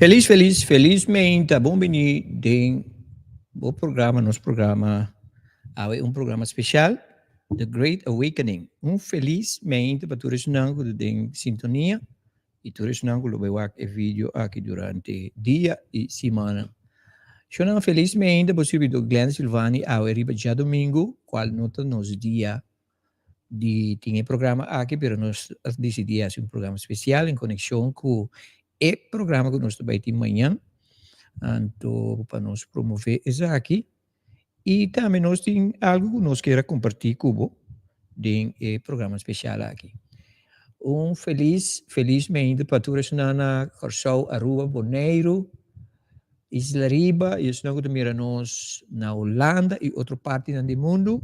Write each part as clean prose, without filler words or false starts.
Feliz, feliz, felizmente. Bon bini den bo programa, nos programa. Awe un programa special, The Great Awakening. Un felizmente pa tur esnan ku ta den sintonia i tur esnan ku lo bai wak e video aki durante dia i simana. Shonnan felizmente bo sirbidor Glenn Silvani awe riba djadomingo, kual no ta nos dia di tin e programa aki, pero nos a disidí hasi un programa spesial en konekshon ku e programa ku nos ta bai tin mañan, anto pa nos promové esaki. I tambe nos tin algu ku nos kier a kompartí ku bo den e programa spesial aki. Un felis, felis meinta pa tur esnan na Kòrsou, Aruba, Boneiru, Isla Riba i esnan ku ta mira nos na Hulanda i otro partinan di mundu.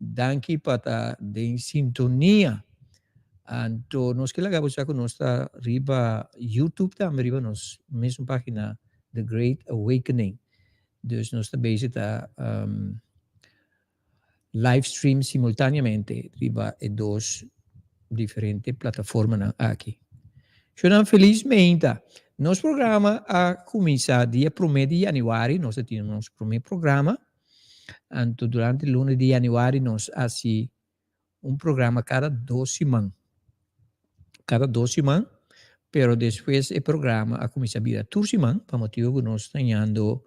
Danki pa ta den sintonia. Anto nos ke laga bo sa ku nos ta riba YouTube tambe riba nos mesun pagina The Great Awakening. Dus nos ta bezig ta live stream simultaneamente riba e dos diferente plataformanan aki. Shownan felis meinta. Nos programa a kuminsá dia promé di yanüari, nos a tin nos promé programa. Anto durante luna di yanüari nos hasi un programa kada dos siman. Kada dos siman, pero despues e programa a kuminsá bira tur siman pa motibu ku nos ta hañando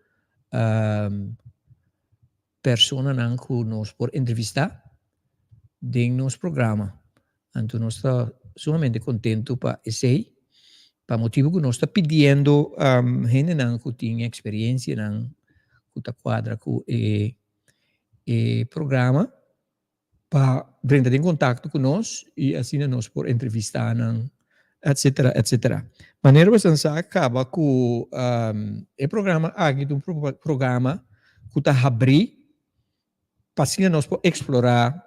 personanan ku nos por entrevistá den nos programa. Anto nos ta sumamente kontentu pa esei, pa motibu ku nos ta pidiendo hendenan ku tin eksperensianan ku ta kuadra ku e e programa pa drenta den kontakto ku nos i asina nos por entrevistá nan etcetera etcetera. Manera bo esnan sa kaba ku e programa aki ta un programa ku ta habrí pa asina nos por eksplorá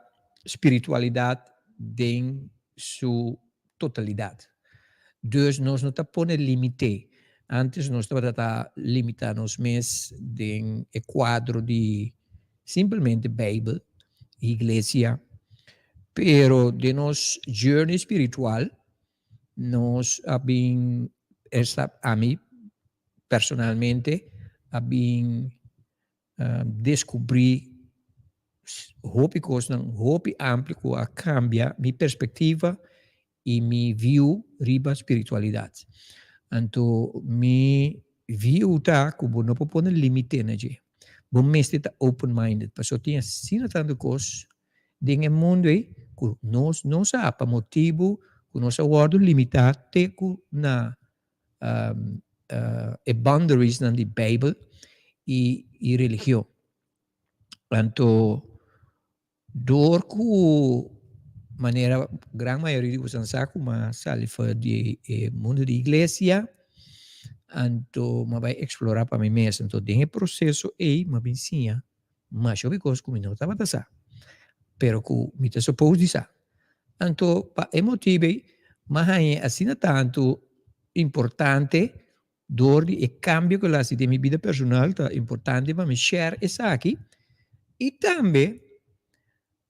spiritualidat den su totalidat. Dus nos no ta pone limite. Antes nos tabata ta limitá nos mes den e kuadro di simplemente Beibel, iglesia, pero den nos journey spiritual nos a bin, esta ami personalmente a bin Descubrí hopi cosnan hopi amplio cu a cambia mi perspectiva y mi view riba spiritualidad. Anto mi view ta cu bo no por pone limite na dje. Bo mester ta open minded pasobra tin asina tanto cos den e mundo ey cu nos no sa pa motibo cu nos a wordo limita te cu na e boundariesnan di Bijbel i i religion. Anto door ku manera gran mayoria di boso sa ku mi a sali for di e mundo di iglesia. Anto m'a bai eksplorá pa mi mes. Anto den e proseso ei m'a bin siña masha hopi kos ku mi no tabata sa, pero ku mi ta supos di sa. Anto pa e motibu ei m'a haña asina tantu importante dor di e kambio ku el a hasi den mi bida personal ta importante pa mi share esaki i tambe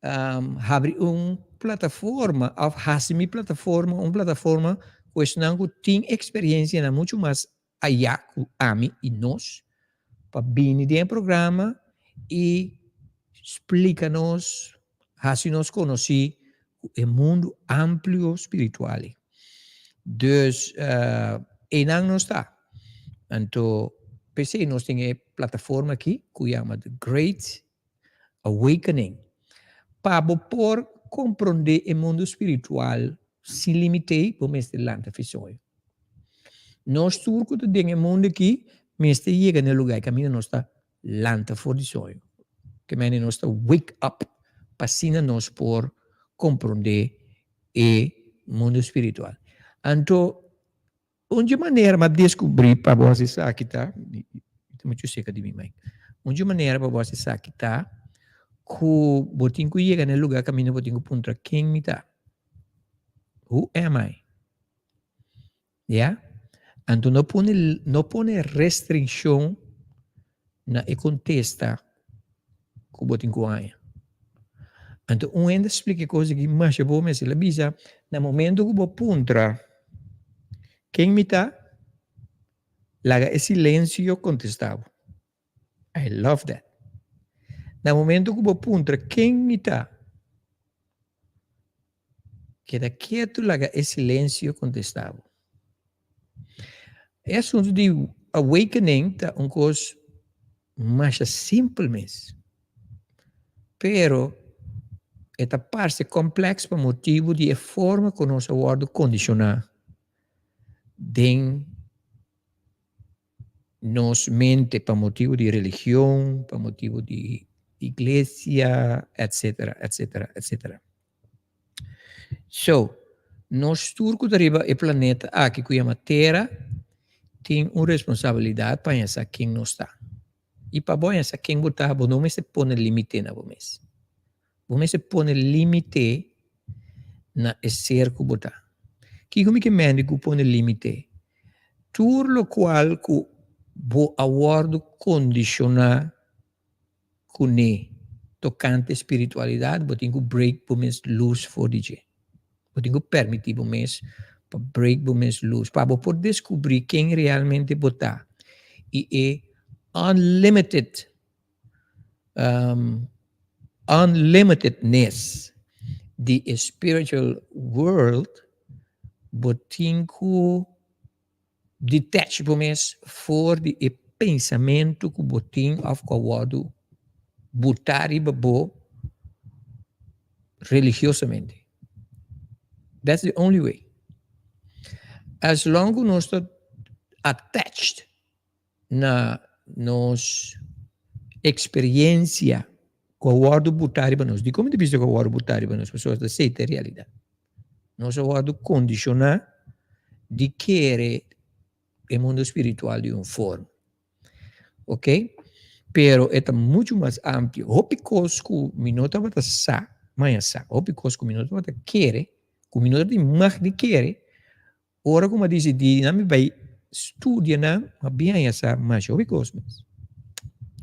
habri un plataforma òf hasi mi plataforma un plataforma ku esnan ku tin eksperensianan muchu mas ayá ku ami i nos pa bini den e programa i splika nos, hasi nos konosí ku e mundu amplio spiritual ei. Dus einan nos ta. Anto p'esei nos tin e plataforma aki ku yama The Great Awakening. Pa bo por komprondé e mundu spiritual sin limit'ei, bo mester lanta fi soño. Nos tur ku ta den e mundu aki mester yega na e lugá kaminda nos ta lanta for di soño. Ke mende nos ta wake up pa asina nos por komprondé e mundu spiritual. Anto un dje manera m'a deskubrí pa bo hasi esaki ta, mi ta muchu seka di mi mic, un dje manera pa bo hasi esaki ta ku bo tin ku yega na e lugá kaminda bo tin ku puntra ken mi ta? Who am I? Ya? Anto no pone no pone restrikshon na e kontesta ku bo tin ku haña. Anto un hende a splika e kos aki masha bon mes. El a bisa, na momento ku bo puntra ken mi ta, laga e silensio kontestá bo. I love that. Na momento ku bo puntra ken mi ta, keda ketu laga e silensio kontestá bo. E asuntu di awakening ta un kos masha simpel mes, pero e ta parse kompleks pa motibu di e forma ku nos a wòrdu kondishoná den nos mente pa motibu di religion, pa motibu di iglesia, etcetera, etcetera, etcetera. So, nos tur ku ta riba e planeta aki ku yama Tera tin un responsabilidat pa haña sa ken nos ta. I pa bo haña sa ken bo ta, bo no mester pone limite na bo mes. Bo mester pone limite na e ser ku bo ta. Kiko mi ke mende ku pone limite? Tur lokual ku bo a wòrdu kondishoná kuné tokante spiritualidat, bo tin ku break bo mes lus for di dje. Bo tin ku permití bo mes pa break bo mes lus, pa bo por deskubrí ken realmente bo ta i e unlimited unlimitedness di e spiritual world, bo tin ku detach bo mes for di e pensamentu ku bo tin òf ku a wòrdu butá riba bo religiosamente. That's the only way. As long ku nos ta attached na nos experiencia cu a wordo buta riba nos. Dicon mi ta bisa cu a wordo buta riba nos? Pasobra ta esey ta e realidad. Nos a wordo condiciona di kere e mundo spiritual di un forma. Ok? Pero e ta mucho mas amplio. Hopi cos cu mi no tabata sa, maña sa. Hopi cos cu mi no tabata kere, cu mi no tabatin mag di kere, Ora ku mi a disidí nan mi bai studia nan, mi a bin haña sa masha hopi kos mes.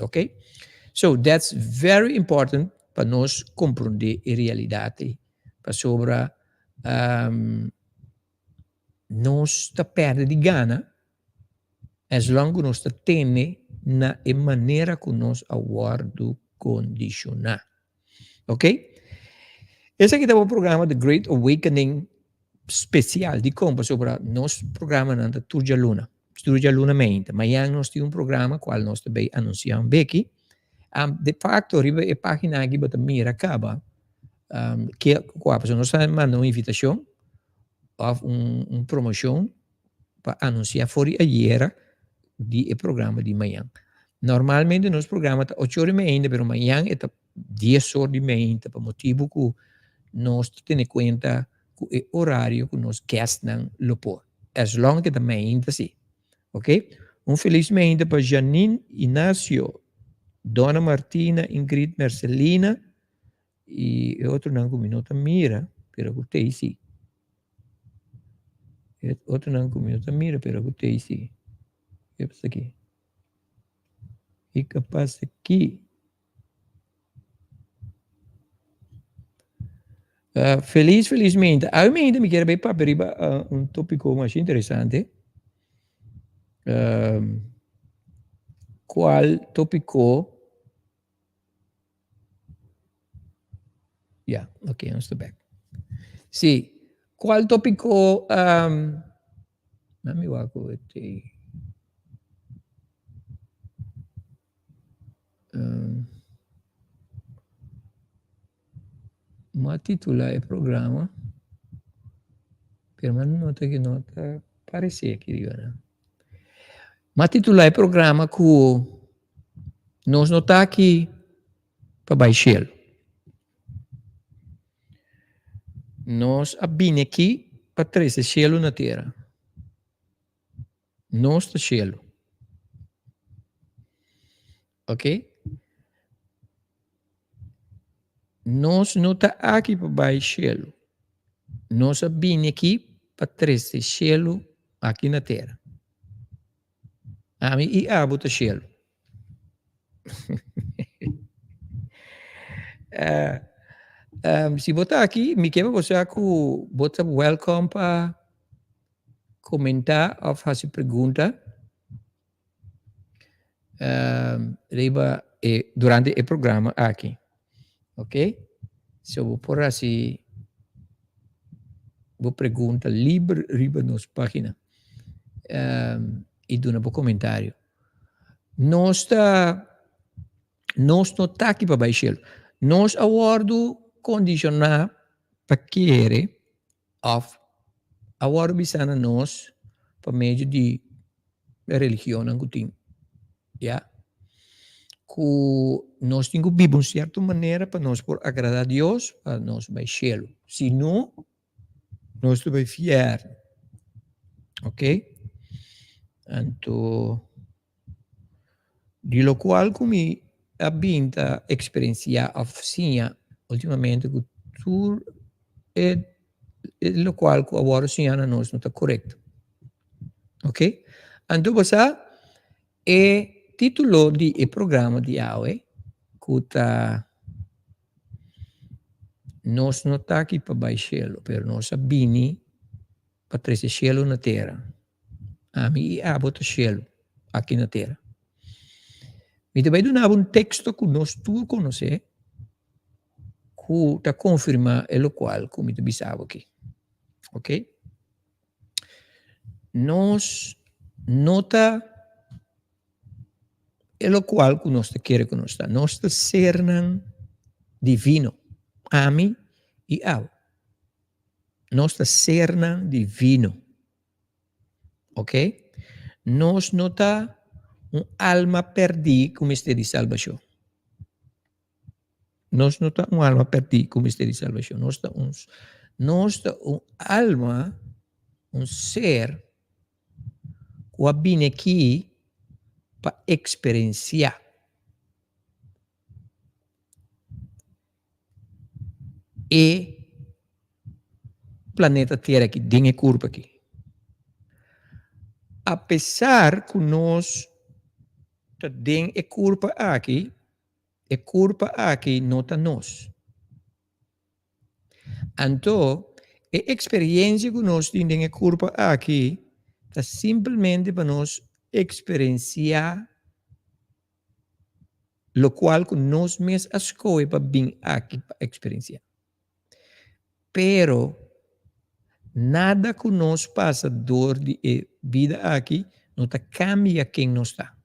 Ok? So that's very important pa nos komprondé e realidat ei. Pasobra um, nos ta pèrdè di gana as long ku nos ta tene na e manera ku nos a wòrdu kondishoná. Ok? Esaki ta bo programa The Great Awakening special. Dikon? Pasobra nos programanan ta tur djaluna. Tur djaluna meinta. Mañan nos tin un programa cual nos ta bay anuncia un beki. Um, de facto, riba e pagina aki bo ta mira caba um, ke cua. Pasobra nos ta manda un invitacion of un, un promocion pa anuncia for di ayera di e programa di mañan. Normalmente nos programa ta ocho ora y meinta, pero mañan e ta 10 or di meinta pa motibu ku nos ta tene kuenta ku e orario ku nos guestnan lo por. As long ke ta meinta si. Ok? Un felis meinta pa Janine Inacio, Donna Martina, Ingrid Mercelina y e otronan cu mi no ta mira, pero cu t'ey si. E otronan cu mi no ta mira, pero cu t'ey si. Ke pasa aki? Kiko a pasa aki? Felis felismente. Awe mainta mi kier bay papia riba un topico masha interesante. Cual topico? Ya, ok, nos ta bek. Si, cual topico? Nan mi wak cu e. Mi a titula e programa, pero mi a nota ku no ta parece aki riba nan. Mi a titula e programa ku nos no ta aki pa bai shelu. Nos a bini aki pa trese shelu na tera. Nos ta shelu. Ok? Nos no ta aki pa bai shelu. Nos a bini aki pa trese shelu aki na tera. Ami i abo ta shelu. Si bo ta aki, mi ke pa bo sa ku bo ta welcome pa komentá òf hasi pregunta riba e durante e programa aki. Ok, so bo por hasi bo pregunta liber riba nos página i duna bo komentario. Nos ta nos no ta aki pa bai shelu. Nos a wòrdu kondishoná pa kere Òf a wòrdu bisá na nos pa medio di e religionnan ku tin, ya, ku nos tin ku biba un sierto manera pa nos por agradá Dios, pa nos bai shelu. Si no, nos ta bai fièrnu. Oke? Anto. Di lokual ku mi a bin ta eksperensiá òf siña ultimamente ku tur e lokual ku a wòrdu siñá na nos no ta korekto. Ok, anto bo sa e título di e programa di awe ku ta Nos no ta aki pa bai shelu pero nos a bini pa trese shelu na tera. Ami i abo ta shelu aki na tera. Mi ta bai duna bo un teksto ku nos tur konosé ku ta konfirmá e lokual ku mi ta bisa bo aki. Ok? Nos no ta e lokual ku nos ta kere ku nos ta. Nos ta sernan divino, ami i abo. Nos ta sernan divino. Ok? Nos no ta un alma perdí ku mester di salbashon. Nos no ta un alma perdí ku mester di salbashon. Nos ta un, nos ta un alma, un ser ku a bini aki pa eksperensiá. E planeta Tera aki, den e kurpa aki. Apesar ku nos ta den e kurpa aki, e kurpa aki no ta nos. Anto, e eksperensia ku nos tin den e kurpa aki ta simpelmente pa nos eksperensiá lokual ku nos mes a skohe pa bin aki pa eksperensiá. Pero nada ku nos pasa dor di e bida aki no ta kambia ken nos ta.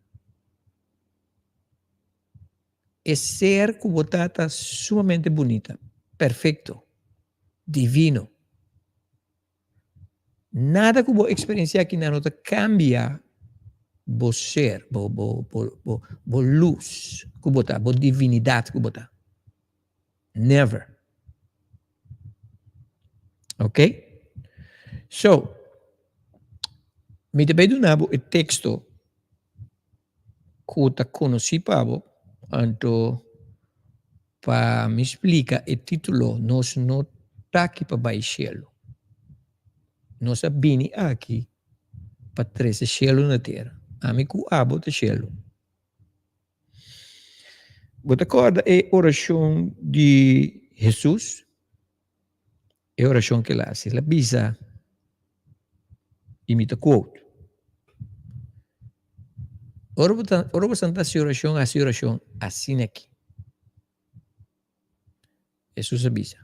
E ser ku bo ta ta sumamente bunita, perfekto, divino. Nada ku bo eksperensiá akinan no ta kambia bo ser, bo bo bo bo lus ku bo ta, bo divinidat ku bo ta. Never. Ok? So, Mi ta bay duna bo e texto cu ta conoci pa bo, anto pa mi splica e titulo Nos no ta aki pa bay cielo. Nos a bini aki pa trece cielo na tera. Ami cu abo ta cielo. Bo ta corda e oracion di Jesus? E orashon ku el a hasi, el a bisa, i mi ta quote, Ora bo ta, ora bo ta hasi orashon, hasi orashon asina aki. Hesus a bisa,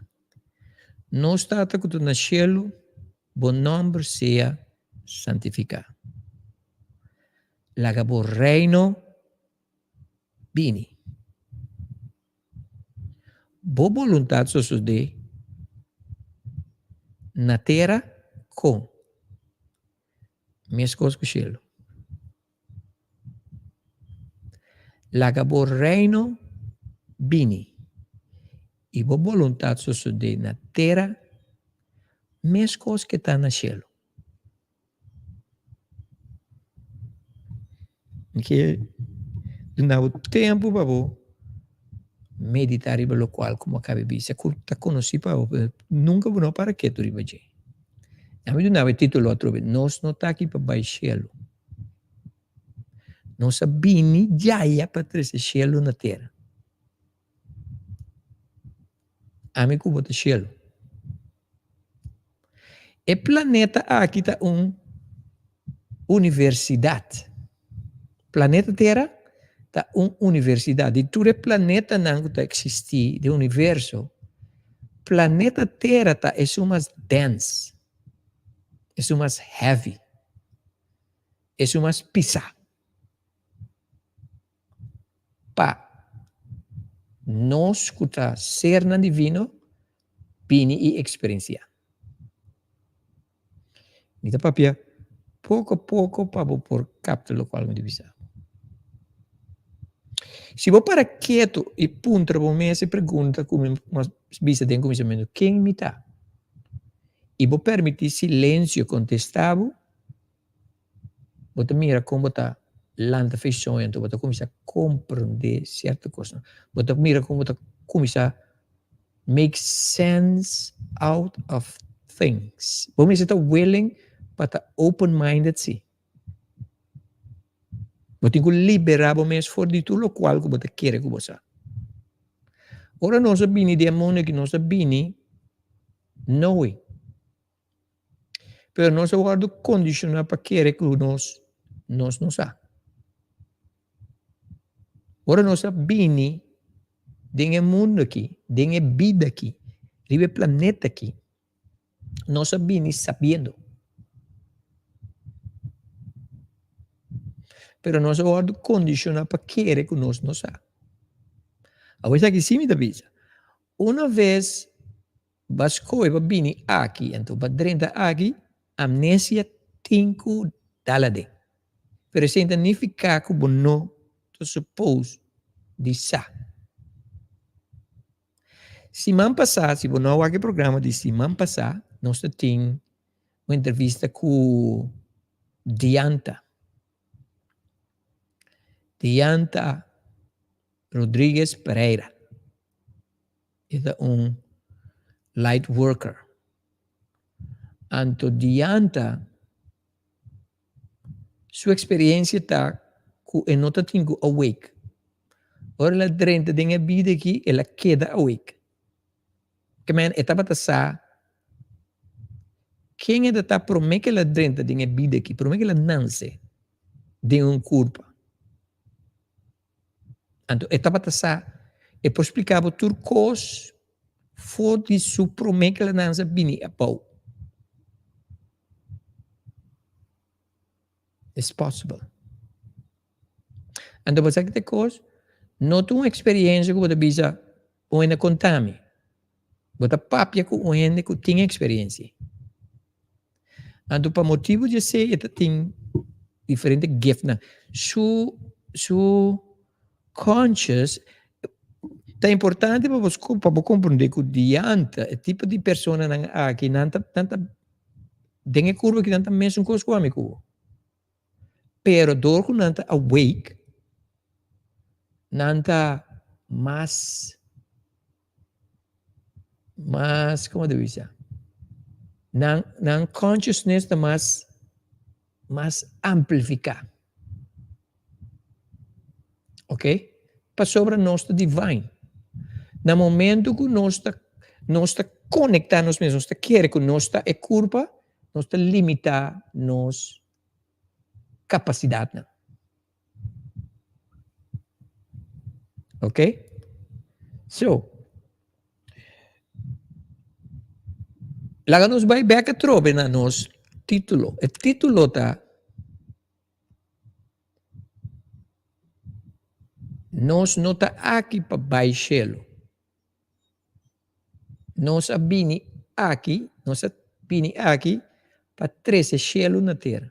Nos Tata ku ta na shelu, bo nòmber sea santifiká. Laga bo reino bini. Bo boluntat sosodé na tera kon meskos ku shelu. Laga bo reino bini i bo boluntat sosodé na tera meskos ke ta na shelu. Mi ke duna bo tempu pa bo medita riba lokual ku bo a kaba di bisa ku ta konosí pa bo pero nunka bo no a para ketu riba dje. Ami duna bo e titulo atrobe, Nos no ta aki pa bai shelu. Nos a bini djaya pa trese shelu na tera. Ami ku bo ta shelu. E planeta aki ta un universidat. Planeta Tera ta un universidat. Di tur e planetanan ku ta eksistí den universo, planeta Tera ta esun mas dense, esun mas heavy, esun mas pisá. Pa nos ku ta sernan divino bini i eksperensiá. Mi ta papia poko poko pa bo por kapta lokual mi ta bisa. Si bo para ketu i puntra bo mes e pregunta ku mi bisa den kuminsamentu, Ken mi ta? I bo permití silensio kontestá bo, Bo ta mira kon bo ta lanta fe soño, anto bo ta kuminsá komprondé sierto kosnan. Bo ta mira kon bo ta kuminsá make sense out of things. Bo mester ta willing pa ta open minded si. Bo tin ku liberá bo mes for di tur lokual ku bo ta kere ku bo sa. Ora nos a bini den e mundu aki, nos a bini knowing. Pero nos a wòrdu kondishoná pa kere ku nos nos no sa. Ora nos a bini den e mundu aki, den e bida aki, riba e planeta aki, nos a bini sabiendo. Pero nos a wòrdu kondishoná pa kere ku nos no sa. Awor esaki sí mi ta bisa, una ves Ba skohe pa bini aki, anto ba drenta aki, amnesia tin ku dal aden. Pero esei ta nifiká ku bo no ta suppose di sa. Siman pasá, si bo no a wak e programa di siman pasá, nos ta tin un entrevista ku Dianta. Dianta Rodriguez Pereira. E ta un light worker. Anto Dianta su experiencia ta cu e no ta tin cu awake. Ora el a drenta den e bida aki el a keda awake. Ke men e tabata sa ken e ta ta prome cu el a drenta den e bida aki, prome cu el a nance den un curpa. Anto e tabata sa, e por spliká bo tur kos for di su promé ku el a nansa bini abou. It's possible. Anto bo sa ki ta e kos? No ta un eksperensia ku bo ta bisa, un hende a konta mi. Bo ta papia ku un hende ku tin eksperensia. Anto pa motibu di esei e ta tin diferente giftnan. Su su conscious ta importante pa bo pa bo komprondé ku dianta e tipo di personanan aki nan ta nan ta den e kurva aki nan ta mesun kos ku ami ku bo. Pero dor ku nan ta awake, nan ta mas, mas, komo ta bisa, nan, nan consciousness ta mas, mas amplifiká. Ok? Pasobra nos ta divine. Na momento ku nos ta, nos ta konektá nos mes, nos ta kere ku nos ta e kurpa, nos ta limitá nos kapasidatnan. Ok? So, laga nos bai bek atrobe na nos título. E título ta Nos no ta aki pa bai shelu. Nos a bini aki, nos a bini aki pa trese shelu na tera.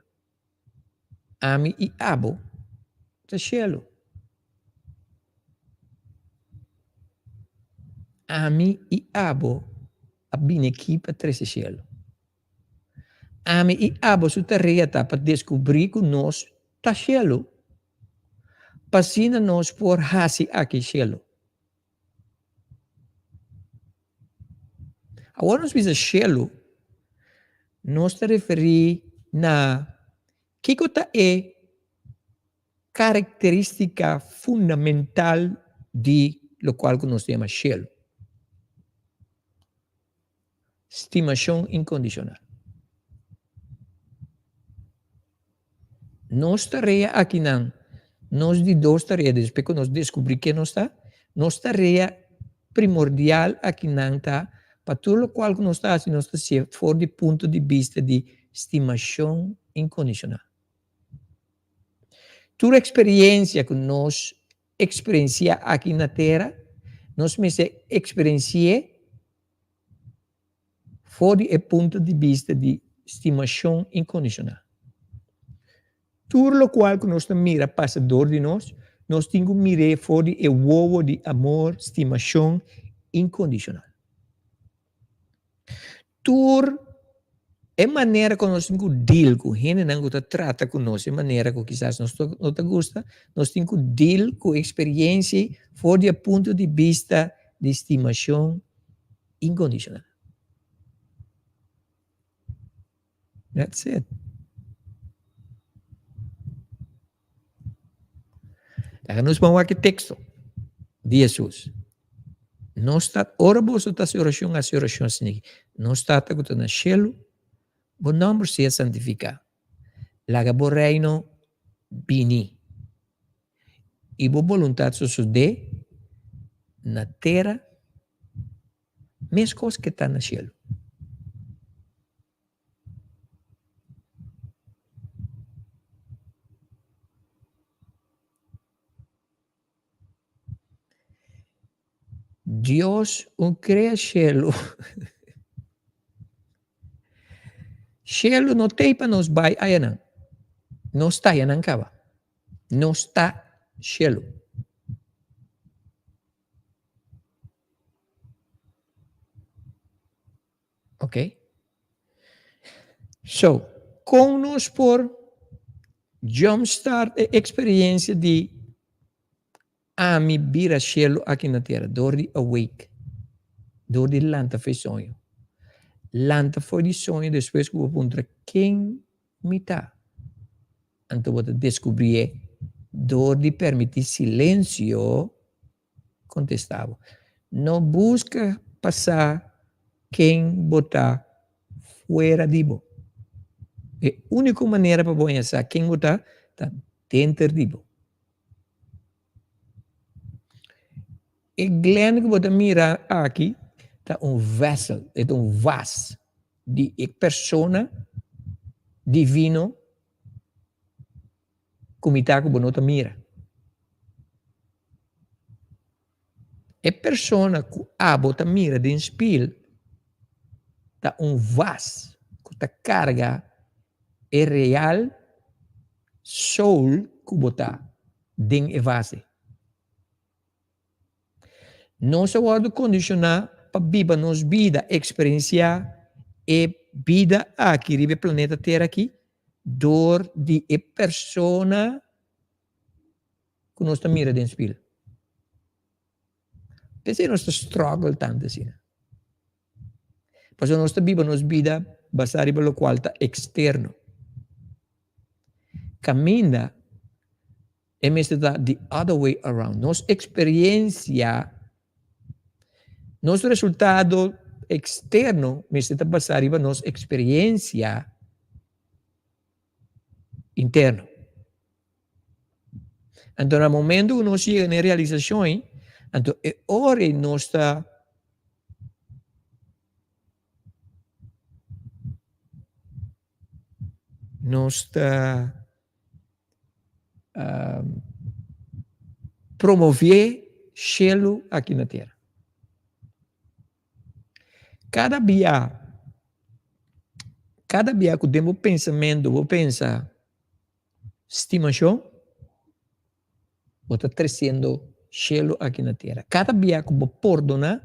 Ami i abo ta shelu. Ami i abo a bini aki pa trese shelu. Ami i abo su tarea ta pa deskubrí ku nos ta shelu, pa asina nos por hasi aki shelu. Awor nos bisa shelu, nos ta referí na kiko ta e karakterístika fundamental di lokual ku nos ta yama shelu. Stimashon inkondishonal. Nos tarea akinan, nos di dos tarea despues ku nos deskubrí ken nos ta, nos tarea primordial akinan ta pa tur lokual ku nos ta hasi nos ta hasié for di punto di bista di stimashon inkondishonal. Tur eksperensia ku nos eksperensiá aki na tera, nos mester eksperensi'é For di e punto di bista di stimashon inkondishonal. Tur lokual ku nos ta mira pasa dor di nos, nos tin ku mir'é for di e wowo di amor, stimashon inkondishonal. Tur e manera ku nos tin ku deal ku hendenan ku ta trata ku nos e manera ku kisas nos no ta gusta, nos tin ku deal ku e eksperensia for di e punto di bista di stimashon Incondicional. That's it. Laga nos ban wak e teksto di Hesus. Nos ta, ora boso ta hasi orashon, hasi orashon asina aki, Nos Tata ku ta na shelu, bo nòmber sea santifiká. Laga bo reino bini. I bo boluntat sosodé na tera meskos ke ta na shelu. Dios un krea shelu. Shelu no t'ei pa nos bai ayanan. Nos ta ayanan kaba. Nos ta shelu. Ok. So, kon nos por jumpstart e experiencia di ami bira shelu aki na tera? Door di awake. Door di lanta for e soño. Lanta for di soño despues ku bo puntra ken mi ta? Anto bo ta deskubrié door di permití silencio Kontestá bo. No buska pa sa ken bo ta fuera di bo. E úniko manera pa bo haña sa ken bo ta, ta denter di bo. E Glenn ku bo ta mira aki ta un vessel, e ta un vas di e persona divino ku mi ta ku bo no ta mira. E persona ku abo ta mira den spil ta un vas ku ta karga e real soul ku bo ta den e vas ei. Nos a wòrdu kondishoná pa biba nos bida, eksperensiá e bida aki riba e planeta Tera aki. dor di e persona ku nos ta mira den spil. P'esei nos ta struggle tantu asina. Pasobra nos ta biba nos bida basá riba lokual ta eksterno. Kaminda e mester ta the other way around. Nos eksperensia, nos resultado eksterno mester ta basá riba nos eksperensia interno. Anto na momento ku nos yega na e realisashon ei, anto e ora ei nos ta nos ta promové shelu aki na tera. Kada bia, kada bia ku den bo pensamentu bo pensa Stimashon, bo ta tresiendo shelu aki na tera. Kada bia ku bo pordoná,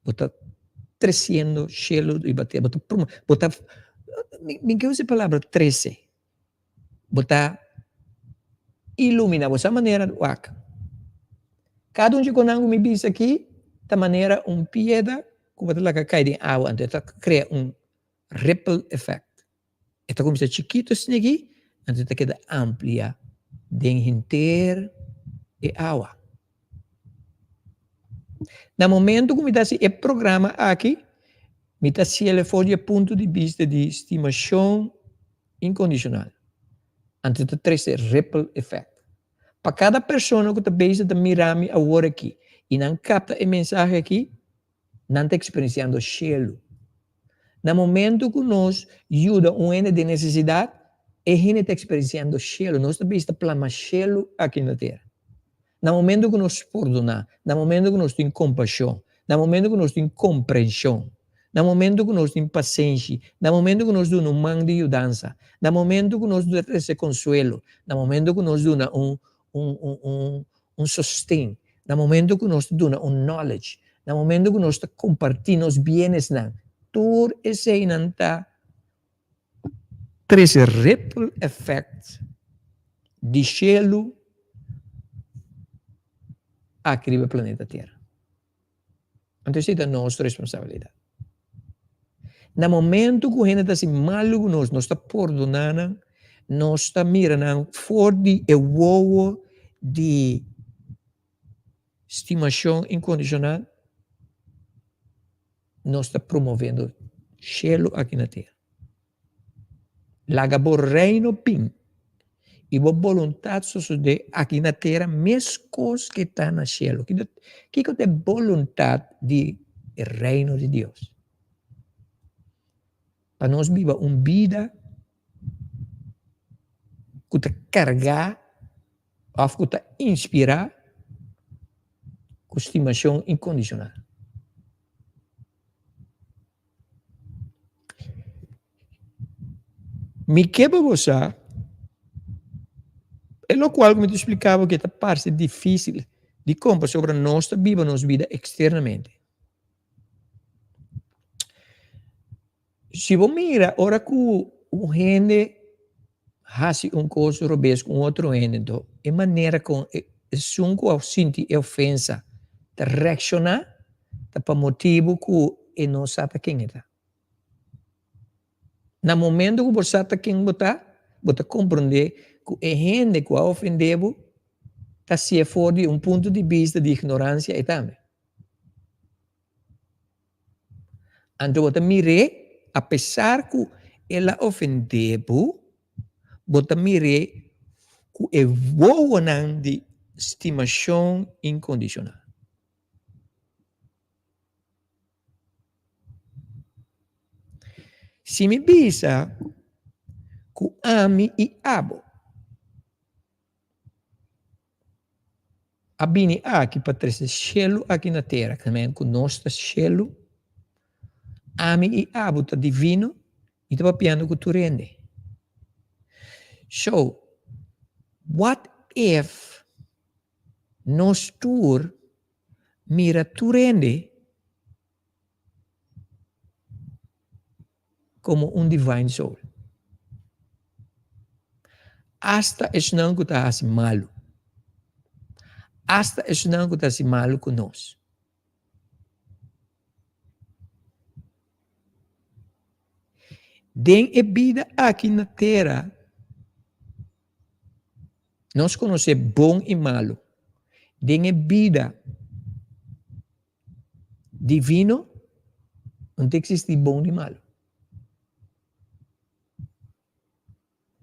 bo ta tresiendo shelu riba tera. Bo ta promo, bo ta, mi ke usa e palabra trese. Bo ta iluminá. Bo sa manera, wak, kada un dje konan ku mi bisa aki ta manera un piedra ku bo ta laga kai den awa, anto e ta krea un ripple effect. E ta kuminsá chikitu asina aki, anto e ta keda amplia den henter e awa. Na momento ku mi ta hasi e programa aki, mi ta hasiel for di e punto di bista di stimashon inkondishonal. Anto e ta trese ripple effect. Pa kada persona ku ta bezig ta mira mi awor aki i nan kapta e mensahe aki, Nan ta eksperensiando shelu. Na momentu ku nos yuda un hende den nesesidat, e hende ta eksperensiando shelu. Nos ta bisa ta plama shelu aki na tera. Na momentu ku nos pordoná, na momentu ku nos tin kompashon, na momentu ku nos tin komprenshon, na momentu ku nos tin pasenshi, na momentu ku nos duna un man di yudansa, na momentu ku nos trese konsuelo, na momentu ku nos duna un un un un un sosten, na momento ku nos ta duna un knowledge, na momento ku nos ta kompartí nos bienesnan, tur eseinan ta trese ripple effect di shelu aki riba e planeta Tera. Anto esei ta nos responsabilidat. Na momento ku hende ta hasi malu ku nos, nos ta pordoná nan, nos ta mira nan for di e wowo di stimashon inkondishonal, nos ta promovendo shelu aki na tera. Laga bo reino bin i bo boluntat sosodé aki na tera meskos ke ta na shelu. Kiko ta e boluntat di e reino di Dios? Pa nos biba un bida ku ta kargá òf ku ta inspirá ku stimashon inkondishonal. Mi ke pa bo sa, e lokual ku mi ta splika bo ke ta parse difisil dikon pasobra nos ta biba nos bida eksternamente. Si bo mira ora ku un hende hasi un kos robes ku un otro hende anto e manera kon esun ku a sinti e ofensa ta reakshoná ta pa motibu ku e no sa ta ken e ta. Na momento ku bo sa ta ken bo ta, bo ta komprondé ku e hende ku a ofendé bo ta hasié for di un punto di bista di ignoransia e tambe. Anto bo ta mir'é, apesar ku el a ofendé bo, bo ta mir'é ku e wowonan di stimashon inkondishonal. Si mi bisa ku ami i abo A bini aki pa trese shelu aki na tera, kende ku nos ta shelu, ami i abo ta divino i ta papiando ku tur hende. So, what if nos tur mira tur hende komo un divine soul? Asta esnan ku ta hasi malu. Asta esnan ku ta hasi malu ku nos. Den e bida aki na tera, nos konosé bon i malu. Den e bida divino, no ta eksistí bon ni malu.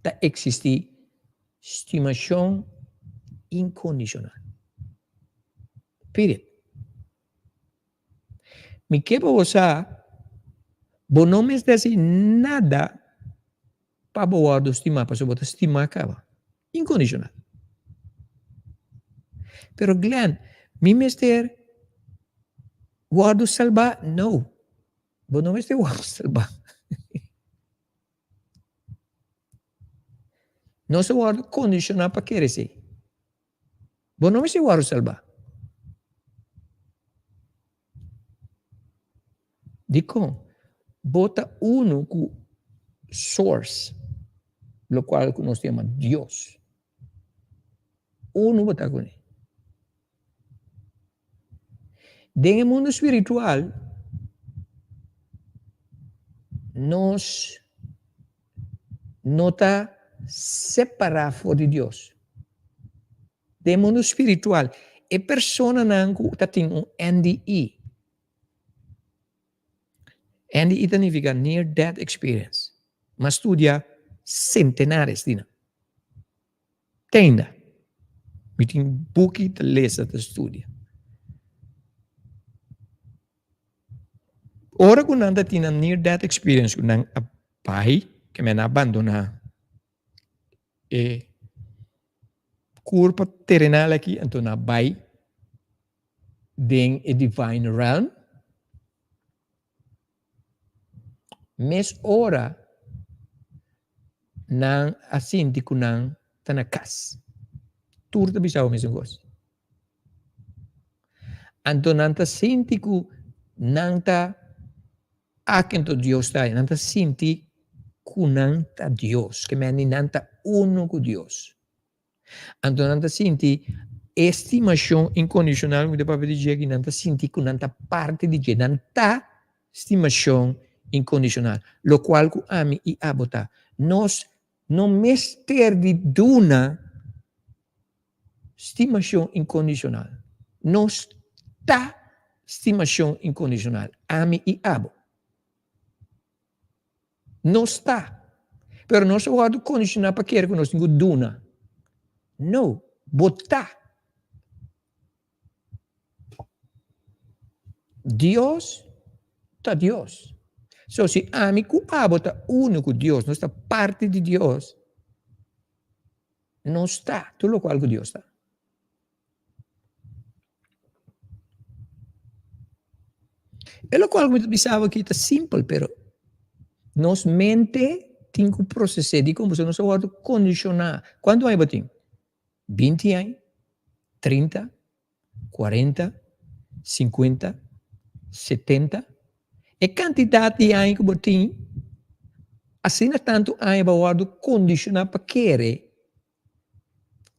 Ta eksistí stimashon inkondishonal. Period. Mi ke pa bo sa, bo no mester hasi nada pa bo wòrdu stimá, pasobra bo ta stimá kaba, inkondishonal. Pero Glenn, mi mester wòrdu salbá? No, bo no mester wòrdu salbá. Nos a wòrdu kondishoná pa kere esei. Bo no mester wòrdu salbá. Dikon? Bo ta unu ku Source, lokual ku nos ta yama Dios. Unu bo ta kuné. Den e mundu spiritual, nos no ta separá for di Dios. Den e mundu spiritual, e personanan ku ta tin un NDE, NDE ta nifiká Near Death Experience, m'a studia sentenares di nan. Tenda. Mi tin buki ta lesa ta studia. Ora ku nan ta tin nan near death experience ku nan a bai, ke men a bandoná e kurpa terenal aki, anto nan a bai den e divine realm. Mes ora nan a sinti ku nan ta na kas. Tur ta bisa bo mesun kos. Anto nan ta sinti ku nan ta aki anto Dios ta, nan ta sinti ku nan ta Dios, ke mende nan ta uno ku Dios. Anto nan ta sinti e stimashon inkondishonal ku mi ta papia di dje aki, nan ta sinti ku nan ta parti di dje, nan ta stimashon inkondishonal, lokual ku ami i abo ta. Nos no mester di duna stimashon inkondishonal, nos ta stimashon inkondishonal, ami i abo. Nos ta. Pero nos a wòrdu kondishoná pa kere ku nos tin ku duna. No, bo ta. Dios ta Dios. So si ami ku abo ta unu ku Dios, nos ta parti di Dios, nos ta tur lokual ku Dios ta. E lokual ku mi ta bisa bo aki ta simpel pero nos mente tin ku proses'é dikon pasobra nos a wòrdu kondishoná. Kuantu aña bo tin? Binti aña? Trinta? Kuarenta? Sinkuenta? Setenta? E kantidat di aña ku bo tin asina tantu aña bo a wòrdu kondishoná pa kere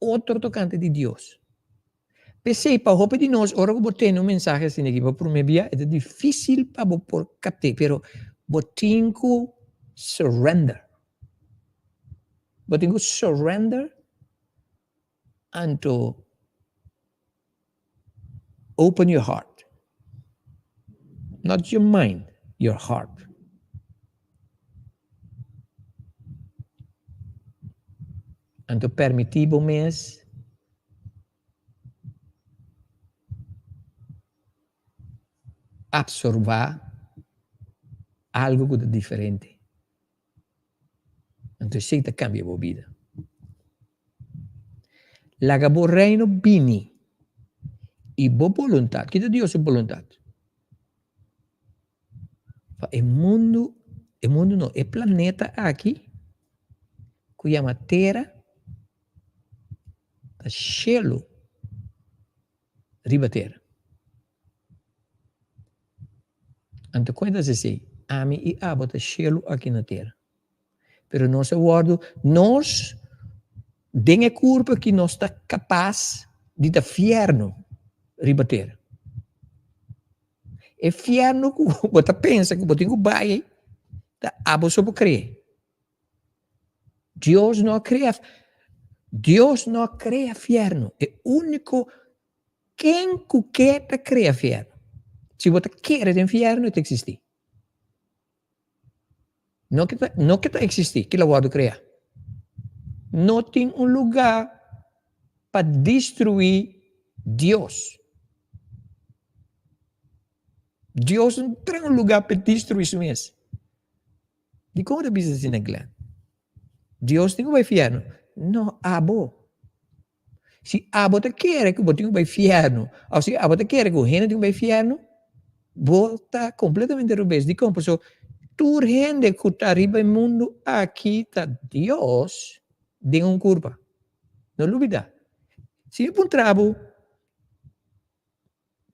otro tokante di Dios. P'esei, pa hopi di nos, ora ku bo tene un mensahe asina aki pa promé bia, e ta difísil pa bo por kapt'é, pero bo tin ku surrender. Bo tin ku surrender anto open your heart. Not your mind, your heart. Anto permití bo mes absorbá algo ku ta diferente. Anto esei ta kambia bo bida. Laga bo reino bini i bo boluntat, kita Dios su boluntat? Pa e mundu, e mundu no, e planeta aki ku yama Tera ta shelu riba tera. Anto kon e ta hasi esei? Ami i abo ta shelu aki na tera. Pero nos a wòrdu, nos. Den e kurpa ki nos ta kapas di ta fièrnu riba tera. E fièrnu ku bo ta pensa ku bo tin ku bai ei, ta abo so por krea. Dios no a krea, Dios no a krea fièrnu. E úniko ken ku ke ta krea fièrnu. Si bo ta kere den fièrnu, e ta eksistí. No ke ta, no ke ta eksistí, kila wòrdu kreá. No tin un lugá pa destruí Dios. Dios no traha un lugá pa destruí su mes. Dikon bo ta bisa asina, Glenn? Dios tin ku bai fièrnu? No, abo. Si abo ta kere ku bo tin ku bai fièrnu òf si abo ta kere ku hende tin ku bai fièrnu, bo ta kompletamente rubes. Dikon? Pasobra tur hende ku ta riba e mundu aki ta Dios den un kurpa. No lubidá. Si mi puntra bo,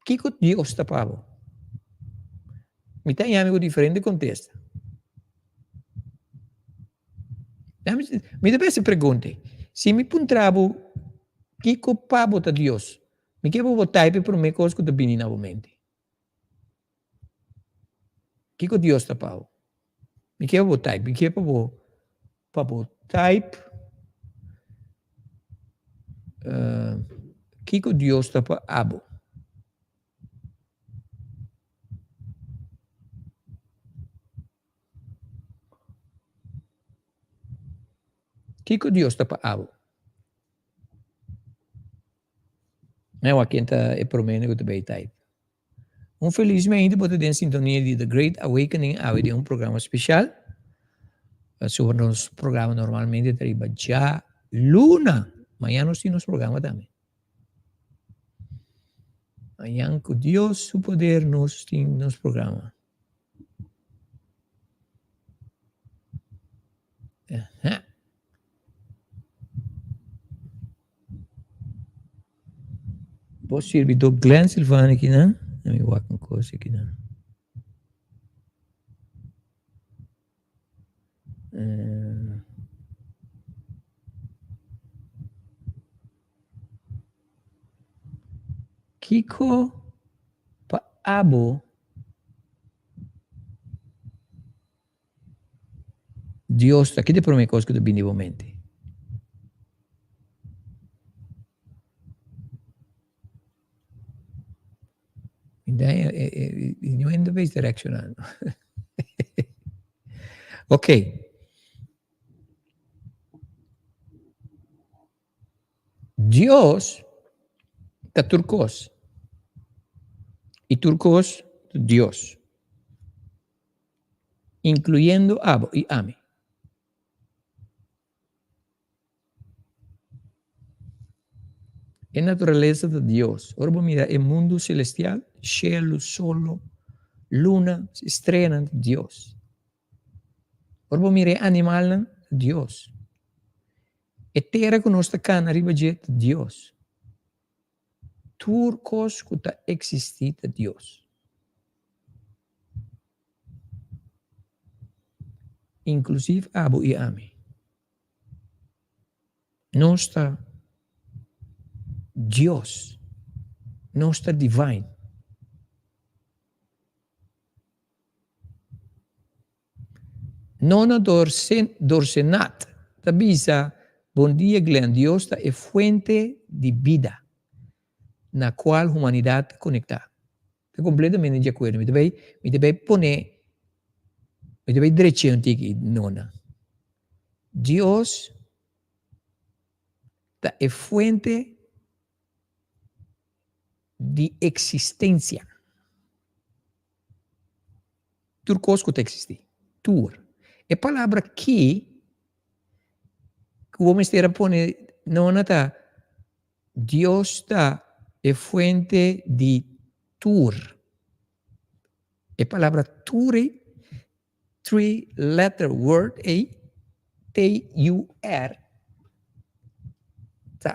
Kiko Dios ta pa bo? Mi ta yami ku diferente kontesta. Mi ta bes e pregunta. Si mi puntra bo kiko pa bo ta Dios, mi ke pa bo type e prome kos ku ta bini na bo mente. Kiko Dios ta pa bo? Mi ke pa bo type, mi ke pa bo pa bo type kiko Dios ta pa abo. Kiko Dios ta pa abo? Mei wak ken ta e promé ku ta bay type. Un felismente bo ta den sintonia di The Great Awakening awe den un programa special. Pasobra nos programa normalmente ta riba djaluna. Mañan nos tin nos programa tambe. Mañan ku Dios su poder nos tin nos programa. Aha. Bo sirbidó Glenn Silvani kinan. Mi wak un kos kinan. Kiko pa abo Dios ta? Ki ta e prome kos ku ta bini bo mente? No hende ta bisa reaccionando. Ok. Dios ta tur kos i tur kos ta Dios, inkluyendo abo i ami. E naturalesa ta Dios. Ora bo mira e mundu selestial, shelu, solo, luna, streanan ta Dios. Ora bo mira e animalnan, ta Dios. E tera ku nos ta kana riba dje ta Dios. Tur kos ku ta eksistí ta Dios. Inklusiv abo i ami. Nos ta Dios. Nos ta divine. Nona Dorsenat ta bisa, Bon dia Glenn, Dios ta e fuente di bida na cual humanidad ta conecta. Ta completamente di acuerdo. Mi ta bay, mi ta bay pone, mi ta bay dreche un tiki, Nona. Dios ta e fuente di existencia. Tur kos ku ta eksistí. Tur. E palabra ki ku bo mester a pone nona ta Dios ta e fuente di tur. E palabra tur ei, three letter word ei, T-U-R, ta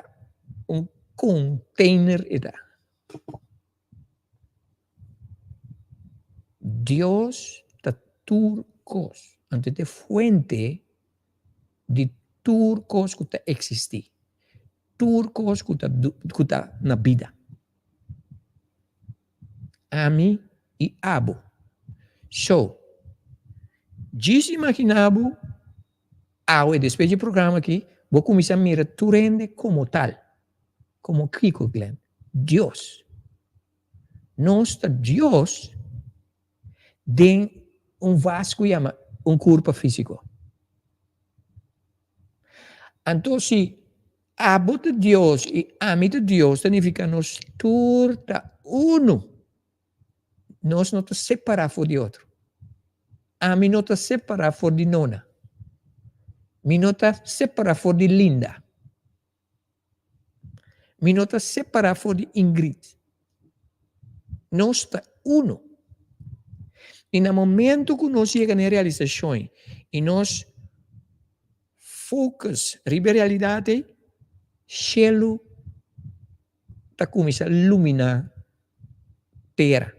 un container e ta. Dios ta tur kos, anto e ta e fuente di tur kos ku ta eksistí. tur kos ku ta ku ta na bida. Ami i abo. So, djis imaginá bo awe despues di e programa aki, bo kuminsá mira tur hende komo tal. Komo kiko, Glenn? Dios. Nos ta Dios den un vas ku yama un kurpa físiko. Anto si abo ta Dios i ami ta Dios ta nifiká nos tur ta unu. Nos no ta separá for di otro. Ami no ta separá for di Nona. Mi no ta separá for di Linda. Mi no ta separá for di Ingrid. Nos ta uno. I na momento ku nos yega na e realisashon i nos focus riba e realidat ei, shelu ta kuminsá luminá tera.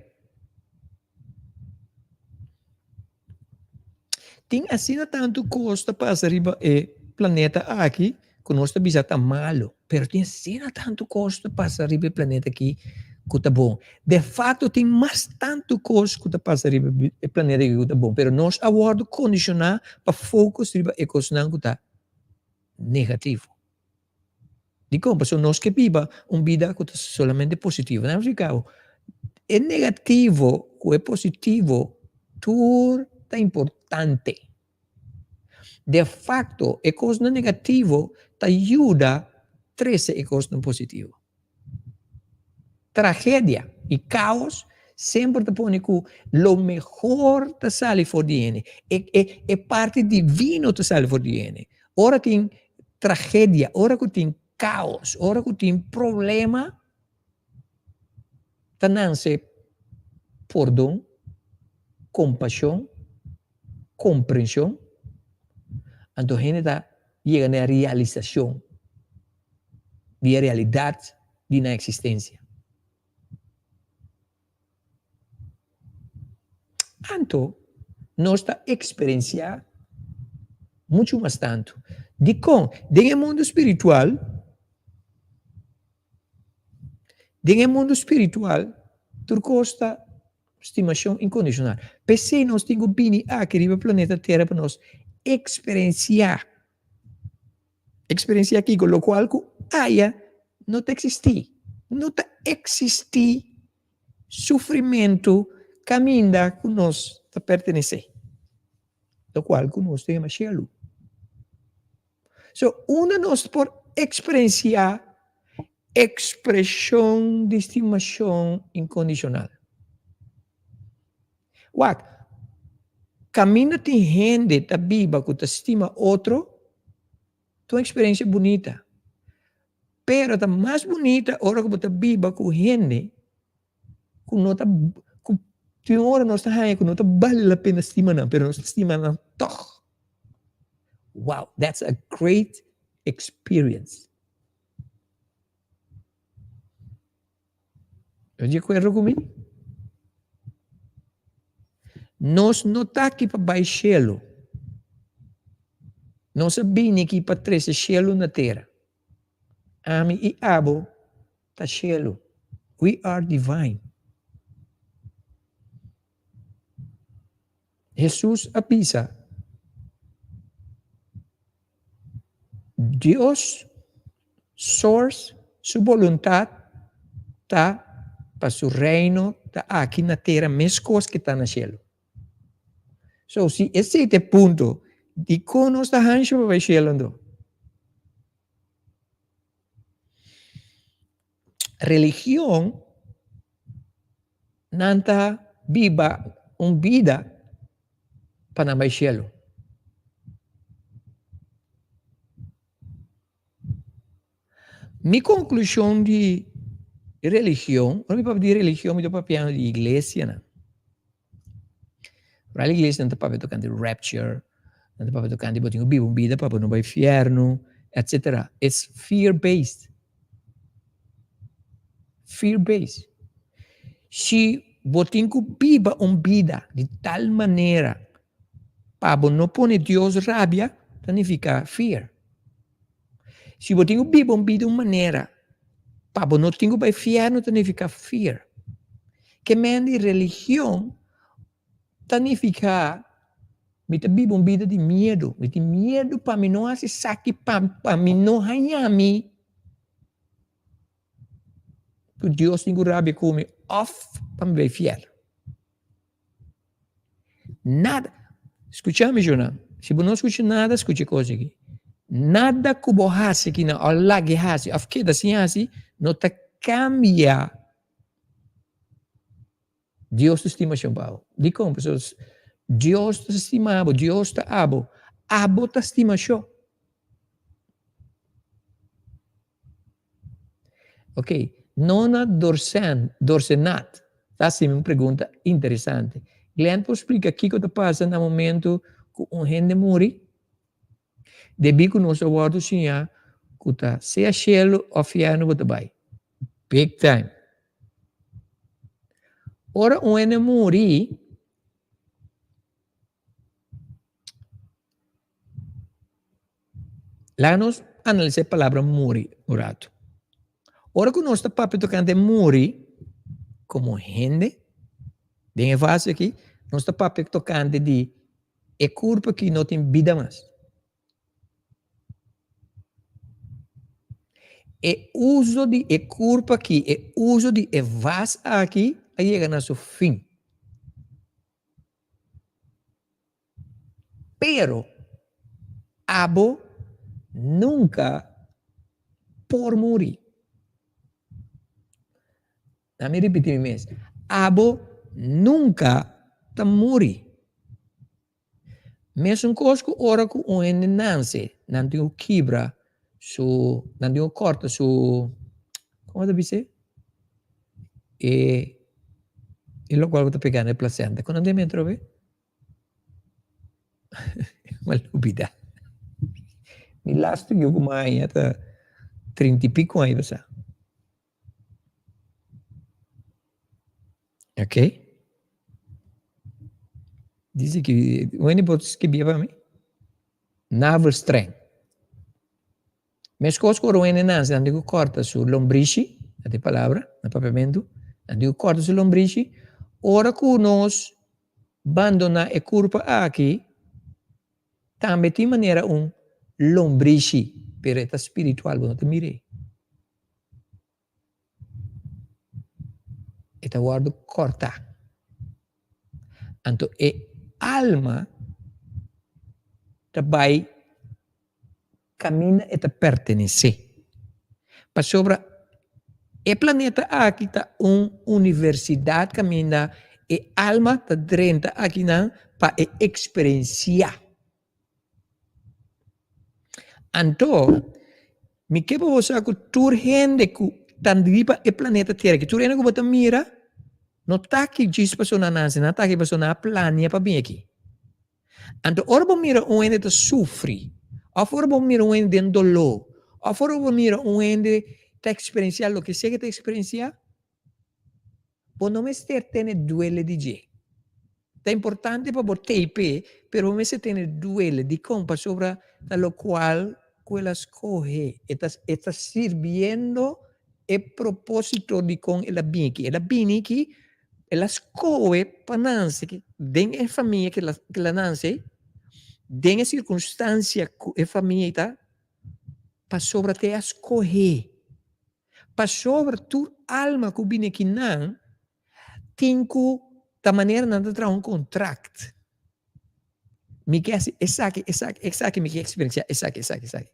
Tin asina tantu kos ta pasa riba e planeta aki ku nos ta bisa ta malu, pero tin asina tantu kos ta pasa riba e planeta aki ku ta bon. De fakto tin mas tantu kos ku ta pasa riba e planeta aki ku ta bon, pero nos a wòrdu kondishoná pa focus riba e kosnan ku ta negativo. Dikon? Pasobra nos ke biba un bida ku ta solamente positivo. Nan splika bo, e negativo ku e positivo tur ta importante. De fakto e kosnan negativo ta yuda trese e kosnan positivo. Tragedia i kaos semper ta pone ku lo mehor ta sali for di hende. E e e parti divino ta sali for di hende. Ora tin tragedia, ora ku tin kaos, ora ku tin problema, ta nanse pordon, kompashon, komprenshon. Anto hende ta yega na e realisashon di e realidat di nan eksistensia. Anto nos ta eksperensiá muchu mas tantu. Dikon? Den e mundu spiritual, den e mundu spiritual tur kos ta stimashon inkondishonal. P'esei nos tin ku bini aki riba planeta Tera pa nos eksperensiá. Eksperensiá kiko? Lokual ku aya no ta eksistí. No ta eksistí sufrimentu kaminda ku nos ta pertenesé. Lokual ku nos ta yama shelu. So, unda nos por eksperensiá ekspreshon di stimashon inkondishonal? Wak, kaminda tin hende ta biba ku ta stima otro, ta un eksperensia bunita. Pero ta mas bunita ora ku bo ta biba ku hende ku no ta, ku tin ora nos ta haña ku no ta bale la pena stima nan, pero nos ta stima nan tòg. Wow, that's a great experience. Bo di akuerdo ku mi? Nos no ta aki pa bai shelu. Nos a bini aki pa trese shelu na tera. Ami i abo ta shelu. We are divine. Hesus a bisa, Dios, Source, su boluntat ta pa su reino ta aki na tera meskos ke ta na shelu. So, si esei ta e punto, dikon nos ta hansha pa bai shelu anto? Religion nan ta biba un bida pa nan bai shelu. Mi konklushon di religion, ora mi papia di religion mi ta papiando di iglesianan. Ora iglesianan ta papia tokante rapture, nan ta papia tokante bo tin ku biba un bida pa bo no bai fiernu, etcetera. It's fear based. Fear based. Si bo tin ku biba un bida di tal manera pa bo no pone Dios rabia, ta nifica fear. Si bo tin ku biba un bida un manera pa bo no tin ku bai fièrnu ta nifiká fear. Ke men di religion ta nifiká mi ta biba un bida di miedu. Mi tin miedu pa mi no hasi esaki pa pa mi no haña mi ku Dios tin ku rabia ku mi òf pa mi bai fièrnu. Nada. Skucha mi shona. Si bo no skucha nada, skucha e kos aki. Nada ku bo hasi akinan òf lag'e hasi òf keda sin hasi no ta kambia Dios su stimashon pa bo. Dikon? Pasobra Dios ta stima bo, Dios ta abo. Abo ta stimashon. Ok, Nona Dorsen, Dorsenat ta hasi mi un pregunta interesante. Glenn por splika kiko ta pasa na momento ku un hende muri? Debí ku nos a wòrdu siñá ku ta sea shelu òf fièrnu bo ta bai. Big time! Ora un hende muri, Laga nos analisá e palabra muri un ratu. Ora ku nos ta papia tokante muri komo hende, den e fase aki, nos ta papia tokante di e kurpo aki no tin bida mas. E uso di e kurpo aki, e uso di e vas aki a yega na su fin. Pero abo nunca por muri. Laat mi ripiti mi mes. Abo nunca ta muri. Mesun cos cu ora cu un hende nace, nan tin cu kibra su, nan tin cu corta su, como ta bisa? E, e locual cu ta pega na e placenta. Con nan ta yama atrobe? M'a lubida. Mi lastu yu ku m'a haña ta trinta i piko aña pasá. Ok. Dice ki Wendy por skibia pa mi? Navelstreng. Meskos ku ora un hende nase nan tin ku kòrta su lombrishi, na tin palabra na papiamentu, nan tin ku kòrta su lombrishi, ora ku nos bandoná e kurpa aki, tambe tin manera un lombrishi, pero e ta spiritual, bo no ta mir'é. E ta wòrdu kòrtá. Anto e alma ta bai kaminda e ta pertenesé. Pasobra e planeta aki ta un universidat kaminda e alma ta drenta akinan pa e eksperensiá. Anto, mi ke pa bo sa ku tur hende ku ta riba e planeta Tera aki, tur hende ku bo ta mira, no ta aki djis pasobra nan nase, nan ta aki pasobra nan a plania pa bin aki. Anto, ora bo mira un hende ta sufri, òf ora bo mira un hende den doló, òf ora bo mira un hende ta eksperensiá loke sea ke ta eksperensiá, Bo no mester tene duele di dje. Ta importante pa bo tei p'e, pero bo mester tene duele. Dikon? Pasobra ta lokual ku el a skohe. E ta e ta sirbiendo e propósito dikon el a bini aki. El a bini aki, el a skohe pa nanse den e famia ku el a nanse, den e sirkunstansia ku e famia ei ta, pasobra ta e a skohe. Pasobra tur alma ku bini akinan tin ku ta manera nan ta traha un kontrakt. Mi ke hasi esaki, esaki, esaki, mi ke eksperensiá esaki, esaki, esaki.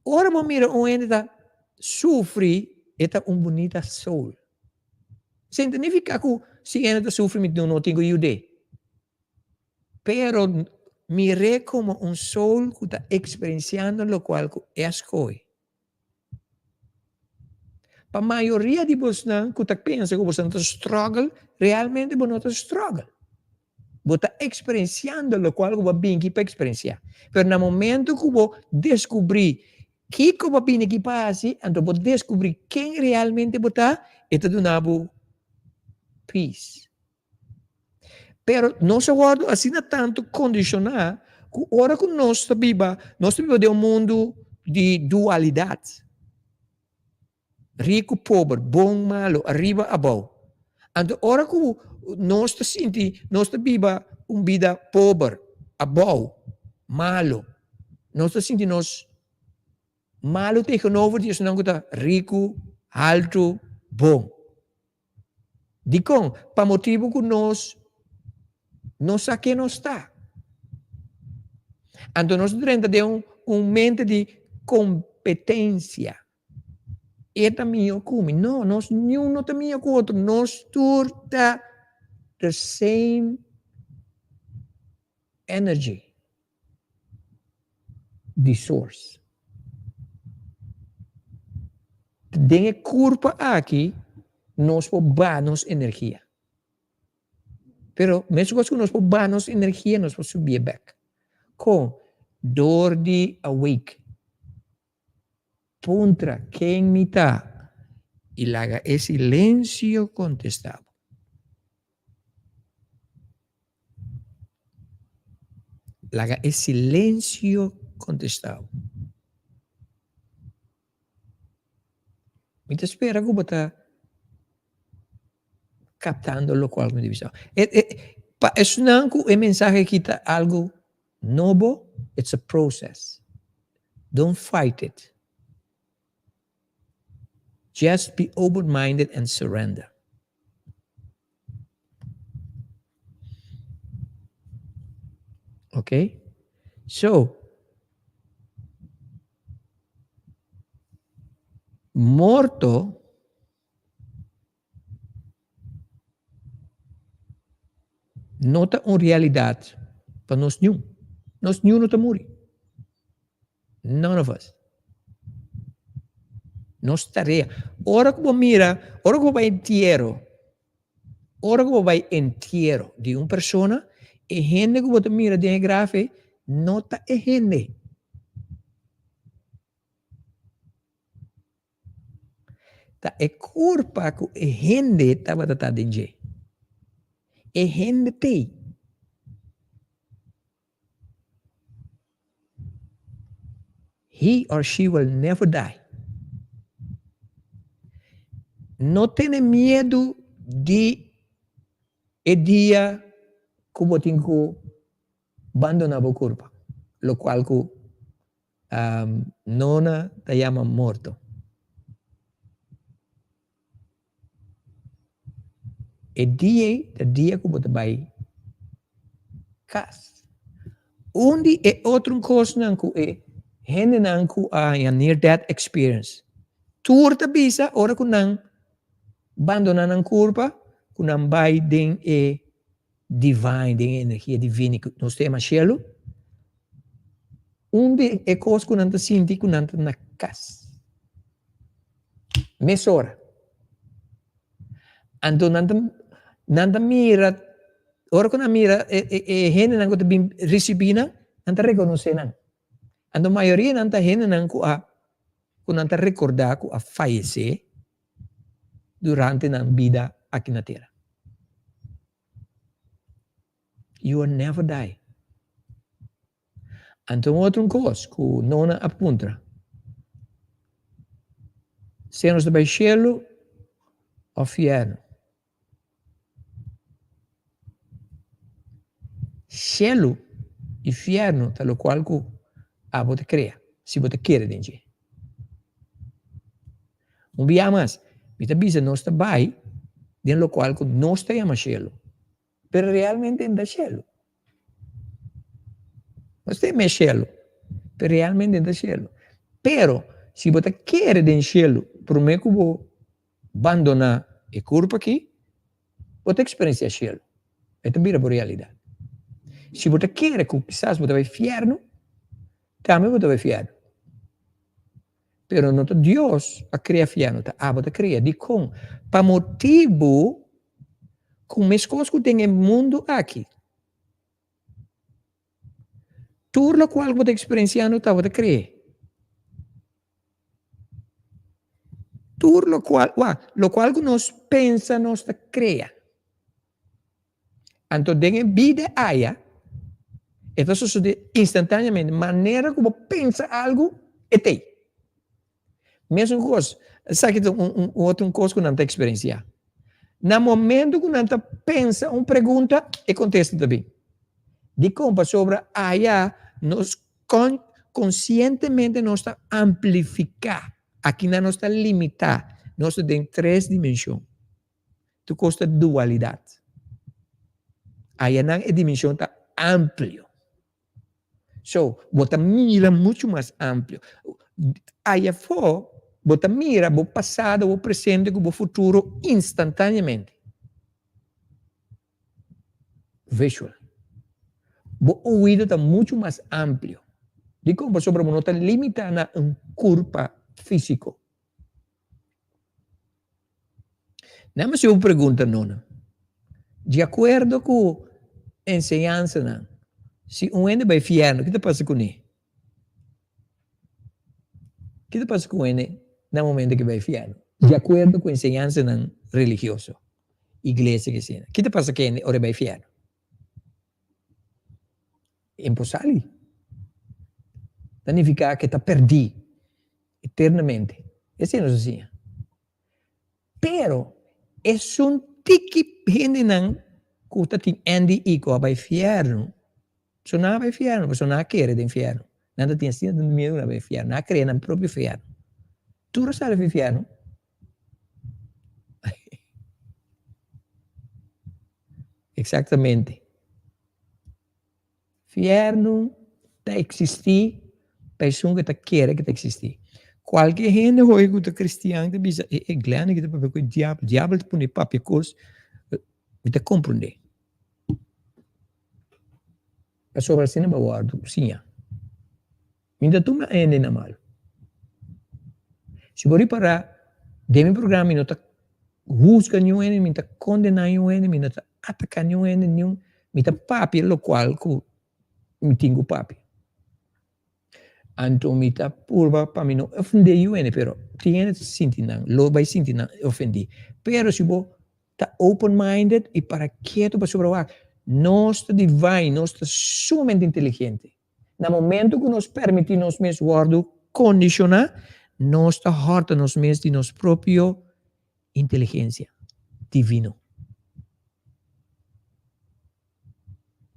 Ora bo mira un hende ta sufri, e ta un bunita soul. Sin ta nifiká ku si hende ta sufri mi no tin ku yud'é. Pero mir'é komo un soul ku ta eksperensiando lokual ku e a skohe. Pa mayoria di bosnan ku ta pensa ku bosnan ta struggle, realmente bo no ta struggle. Bo ta eksperensiando lokual ku bo a binki pa eksperensiá. Pero na momento ku bo deskubrí kiko bo a bini aki pa hasi, anto bo deskubrí ken realmente bo ta, e ta duna bo peace. Pero nos a wòrdu asina tantu kondishoná ku ora ku nos ta biba, nos ta biba den un mundu. di dualidad. Riku, pober, bon, malu, ariba, abou. Anto ora ku nos ta sinti nos ta biba un bida pober, abou, malu, nos ta sinti nos malu tegenover di esnan ku ta riku, haltu, bon. Dikon? Pa motibu ku nos no sa ken nos ta. Anto nos ta drenta den un mente di kompetensia. E ta mihó ku mi. No, nos niun no ta mihó ku otro. Nos tur ta the same energy di source. Den e kurpa aki nos por baha nos energia. Pero meskos ku nos por baha nos energia nos por subié bek. Kon? Dor di awake. Puntra ken mi ta i laga e silensio kontestá bo. Laga e silensio kontestá bo. Mi ta spera ku bo ta kaptando lokual ku mi ta bisa. Pa esnan ku e mensahe aki ta algu nobo, it's a process. Don't fight it. Just be open minded and surrender. Ok? So, morto no ta un realidad pa nos niun. Nos niun no ta muri. None of us. Nos tarea. Ora ku bo mira, ora ku bo bai entiero, ora ku bo bai entiero di un persona, e hende ku bo ta mira den e graf ei no ta e hende. Ta e kurpa ku e hende tabata ta den dje. E hende t'ei. He or she will never die. No tene miedu di e dia ku bo tin ku bandona bo kurpa, lokual ku nona ta yama morto. E dia ei ta dia ku bo ta bai kas. Un di e otro kosnan ku e hendenan ku a haña near death experience tur ta bisa ora ku nan bandoná nan kurpa ku nan bai den e divine, den e energia divino ku nos ta yama shelu, un di e kos ku nan ta sinti ku nan ta na kas. Mesora. Anto nan ta nan ta mira, ora ku nan mira e e e hendenan ku ta bin risibí nan, nan ta rekonosé nan. Anto mayoria nan ta hendenan ku a ku nan ta rekordá ku a fayesé durante nan bida aki na tera. You will never die. Anto un otro kos ku Nona a puntra, Sea nos ta bai shelu òf fièrnu? Shelu i fièrnu ta lokual ku abo ta krea, si bo ta kere den dje. Un bia mas, mi ta bisa nos ta bai den lokual ku nos ta yama shelu. Pero realmente n ta shelu. Nos ta yama e shelu, pero realmente n ta shelu. Pero si bo ta kere den shelu prome ku bo bandona e kurpo aki, bo ta eksperensia shelu. E ta bira bo realidat. Si bo ta kere ku kisas bo ta bai fiernu, tambe bo ta bai fiernu. Pero no ta Dios a krea fiernu, ta abo ta krea. Dikon? Pa motibu ku meskos ku den e mundu aki, tur lokual ku bo ta eksperensiando tabata kre'é. Tur lokual, wak, lokual ku nos pensa nos ta krea. Anto den e bida aya, e ta sosodé instantáneamente. Manera ku bo pensa algu, E t'ei. Mesun kos, esaki ta un otro kos ku nan ta eksperensiá. Na momento ku nan ta pensa un pregunta, e kontesta ta bin. Dikon? Pasobra aya nos kon konsientemente nos ta amplifiká. Akinan nos ta limitá. Nos ta den tres dimenshon. Tur kos ta dualidat. Ayanan e dimenshon ta amplio. So, bo ta mira muchu mas amplio. Ayafó, bo ta mira bo pasado, bo presente ku bo futuro instantáneamente. Visual. Bo oido ta muchu mas amplio. Dikon? Pasobra bo no ta limitá na un kurpa físiko. Nan mester un pregunta nona. Di akuerdo ku enseñansanan, si un hende bai fièrnu, ki ta pasa kuné? Ki ta pasa ku un hende na momento ku e bai fièrnu? Di akuerdo ku enseñansanan religioso, iglesia ki asina, ki ta pasa ku e hende ora e bai fièrnu? E por sali. Ta nifiká ku e ta pèrdí eternamente. Esei nos a siña. Pero esun tiki hendenan ku ta tin NDI ku a bai fièrnu, so nan a bai fièrnu pasobra nan a kere den fièrnu. Nan ta tin asina tantu miedu ku nan a bai fièrnu. Nan a krea nan propio fièrnu. Tur a sali for fièrnu. Exactamente. Fiernu ta existi pa esun ku ta kere ku ta existi. Kualke hende hoy ku ta kristian ta bisa e e Glenn aki ta papia ku e diabel, diabel ta pone papia kos, mi ta komprende. Pasobra asina bo a wòrdu siña. Mi ta tuma hende na malu. Si bo ripará, den mi programa mi no ta husga niun hende, mi no ta kondená niun hende, mi no ta ataká niun hende, niun, mi ta papia lokual ku mi tin ku papia. Anto mi ta purba pa mi no ofendé niun hende, pero tin hende ta sinti nan, lo bai sinti nan ofendí. Pero si bo ta open minded i para ketu pasobra wak, nos ta divine, nos ta sumamente inteligente. Na momento ku nos permití nos mes wòrdu kondishoná, nos ta hòrta nos mes di nos propio inteligensia divino.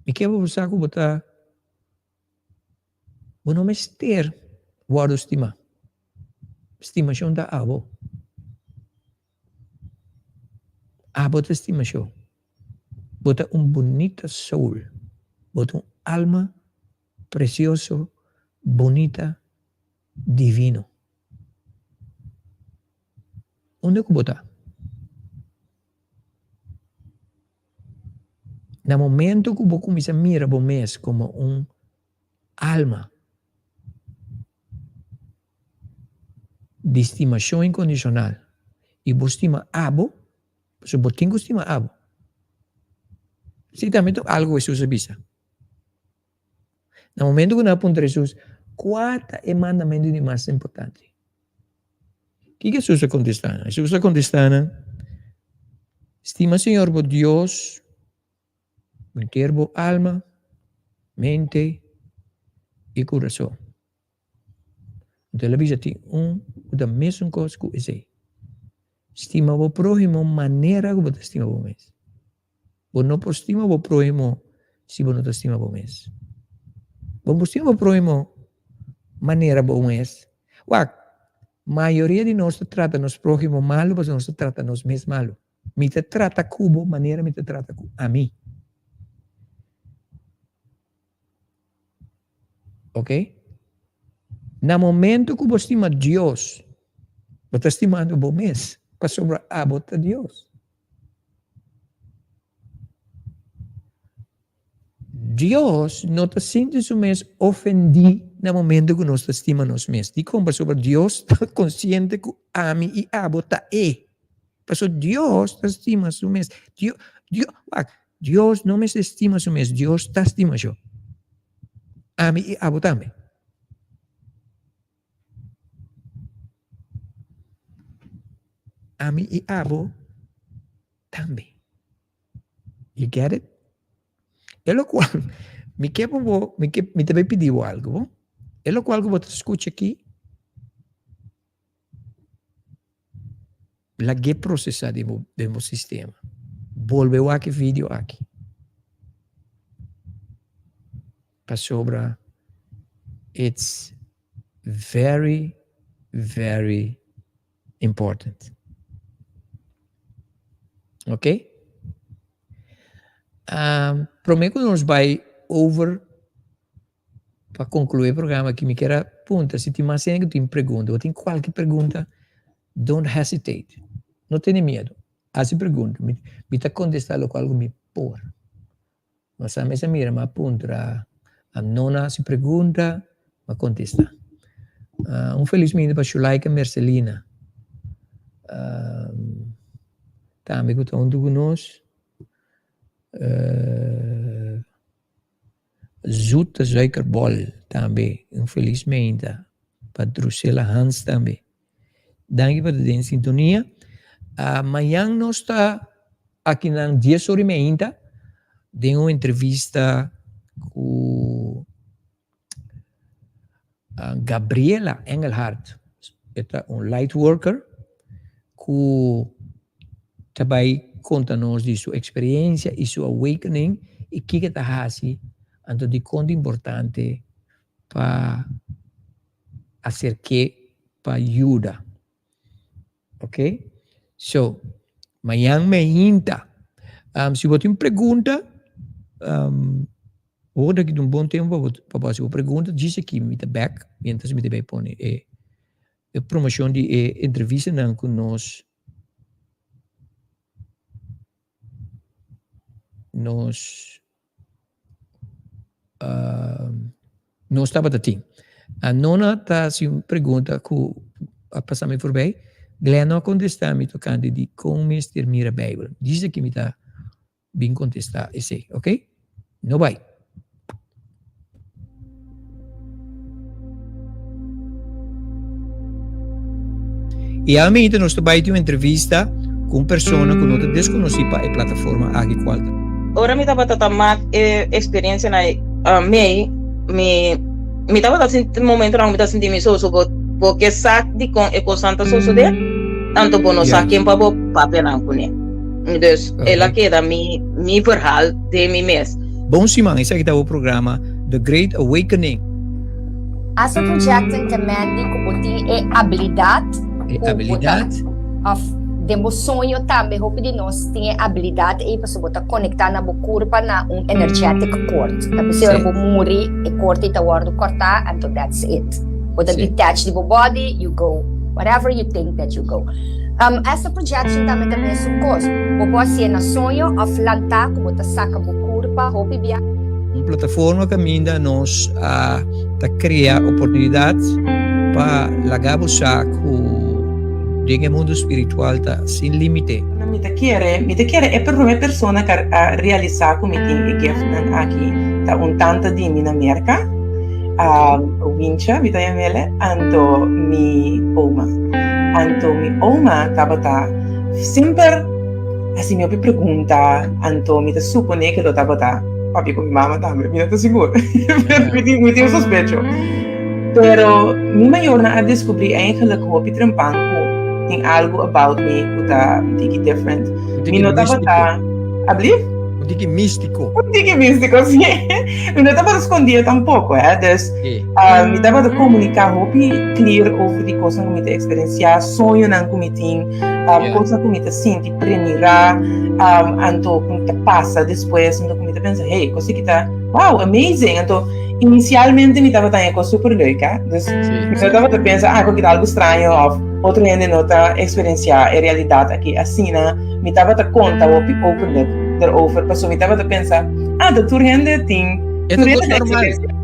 Mi ke pa bo sa ku bo ta, bo no mester wòrdu stimá. Stimashon ta abo. Abo ta stimashon. Bo ta un bunita soul. Bo ta un alma precioso, bunita, divino. Unda cu bo ta? Na momento cu bo cuminsa mira bo mes como un alma di stimacion incondicional y bo stima abo, Pasobra bo tin ku stima abo. Esei tambe ta algu ku Hesus a bisa. Na momentu ku nan a puntra Hesus, Kua ta e mandamentu di mas importante? Kiko Hesus a kontestá nan? Hesus a kontestá nan, Stima Señor bo Dios ku henter bo alma, mente i kurason. Anto el a bisa tin un ku ta mesun kos ku esei, Stima bo próhimo manera ku bo ta stima bo mes. Bo no por stima bo próhimo si bo no ta stima bo mes. Bo por stima bo próhimo manera bo mes. Wak, mayoria di nos ta trata nos próhimo malu pasobra nos ta trata nos mes malu. Mi ta trata ku bo manera mi ta trata ku ami. Ok? Na momento ku bo stima Dios, bo ta stimando bo mes, pasobra abo ta Dios. Dios no ta sinti su mes ofendí na momento ku nos ta stima nos mes. Dikon? Pasobra Dios ta konsiente ku ami i abo ta e. Pasobra Dios ta stima su mes. Dios, Dios, wak, Dios no mester stima su mes, Dios ta stima sho. Ami i abo tambe. Ami i abo tambe. You get it? E lokual mi ke pa bo, mi ke, mi ta bay pidi bo algu bo. E lokual ku bo ta skucha aki. Lag'é prosesá den bo den bo sistema. Bolbe wak e video aki. Pasobra it's very very important. Ok? Um, promé ku nos bai over Pa conclui e programa aki mi kier a puntra si tin mas hende cu tin pregunta. Bo tin cualke pregunta, don't hesitate. No tene miedo. Haci pregunta. Mi, mi ta contesta locual cu mi por. Mas ami a mira, mi a puntra a nona haci pregunta, mi a contesta. Uh, un feliz minda pa Shulaika Mercelina. Uh, tambe cu ta hunto cu nos. Uh, Zoete suikerbol tambe. Un felis meinta pa Drusela Hans tambe. Danki pa ta den sintonia. Uh, mañan nos ta akinan 10 ora y meinta den un entrevista ku uh, Gabriela Engelhardt. E ta un light worker ku ta bai konta nos di su eksperensia i su awakening i kiko e ta hasi, anto dikon ta importante pa aserk'é pa yuda. Ok, so mañan meinta si bo tin pregunta bo ta kita un bon tempu pa bo hasi bo pregunta djis aki mi ta bek mientras mi ta bai pone e E promocion di e entrevistanan cu nos nos nos tabata tin. A nona ta haci un pregunta cu a pasa mi voorbij. Glenn no a contesta mi tocante di con mester mira Bijbel. Djis aki mi ta bin contesta esey, ok? No bai. Y amita nos ta bai tin un entrevista cu un persona cu no ta desconoci pa e plataforma aki cual ta. Ora mi tabata ta mak e experiencia na mei, mi mi tabata sinti momentonan mi ta sinti mi so so bo bo ke sa dikon e kosnan ta sosode, anto bo no sa ken pa bo papia nan kuné. Dus el a keda mi mi verhaal den mi mes. Bon siman, esaki ta bo programa The Great Awakening. Astral projecting ta men di ku bo tin e abilidat E ku bo ta abilidat. of den bo soño tambe hopi di nos tin e abilidat ei pasobra bo ta konektá na bo kurpa na un energetic cord. Ta p'esei ora bo muri e cord ei ta wòrdu kòrtá anto that's it. Bo ta detach di bo body, you go whatever you think that you go. Um, astral projection tambe ta mesun kos. Bo por hasié na soño òf lantá ku bo ta saka bo kurpa hopi bia. Un plataforma kaminda nos a ta krea oportunidat pa laga bo sa ku den e mundu spiritual ta sin límite. Mi ta kere, mi ta kere e prome persona ku a realisá ku mi tin e giftnan aki ta un tanta di mi na Merka, Wincha mi ta yam'el, anto mi oma. Anto mi oma tabata semper hasi mi hopi pregunta, anto mi ta supone ke lo tabata papia ku mi mama tambe, mi no ta sigur, mi tin mi tin un sospecho. Pero mi mayornan a deskubrí eigenlijk hopi trempan ku tin algu about mi ku ta un tiki different. Mi no tabata, ablief? Un tiki místiko. Un tiki místiko, sí. Mi no tabata skondí tampoko, hè. Dus Mi tabata komuniká hopi clear over di kosnan ku mi ta eksperensiá, soñonan ku mi tin, kosnan ku mi ta sinti, premirá, anto ku ta pasa despues, anto ku mi ta pensa, hey, kos aki ta, wow, amazing! Anto, inisialmente mi tabata haña kos super leuk, hè. Dus, mi no tabata pensa, ah, kos aki ta algu straño òf otro hende no ta eksperensiá e realidat aki asina. Mi tabata konta hopi openlijk derover, pasobra mi tabata pensa, ah, ta tur hende tin, E ta tur hende kos ta normal. eksperensiá.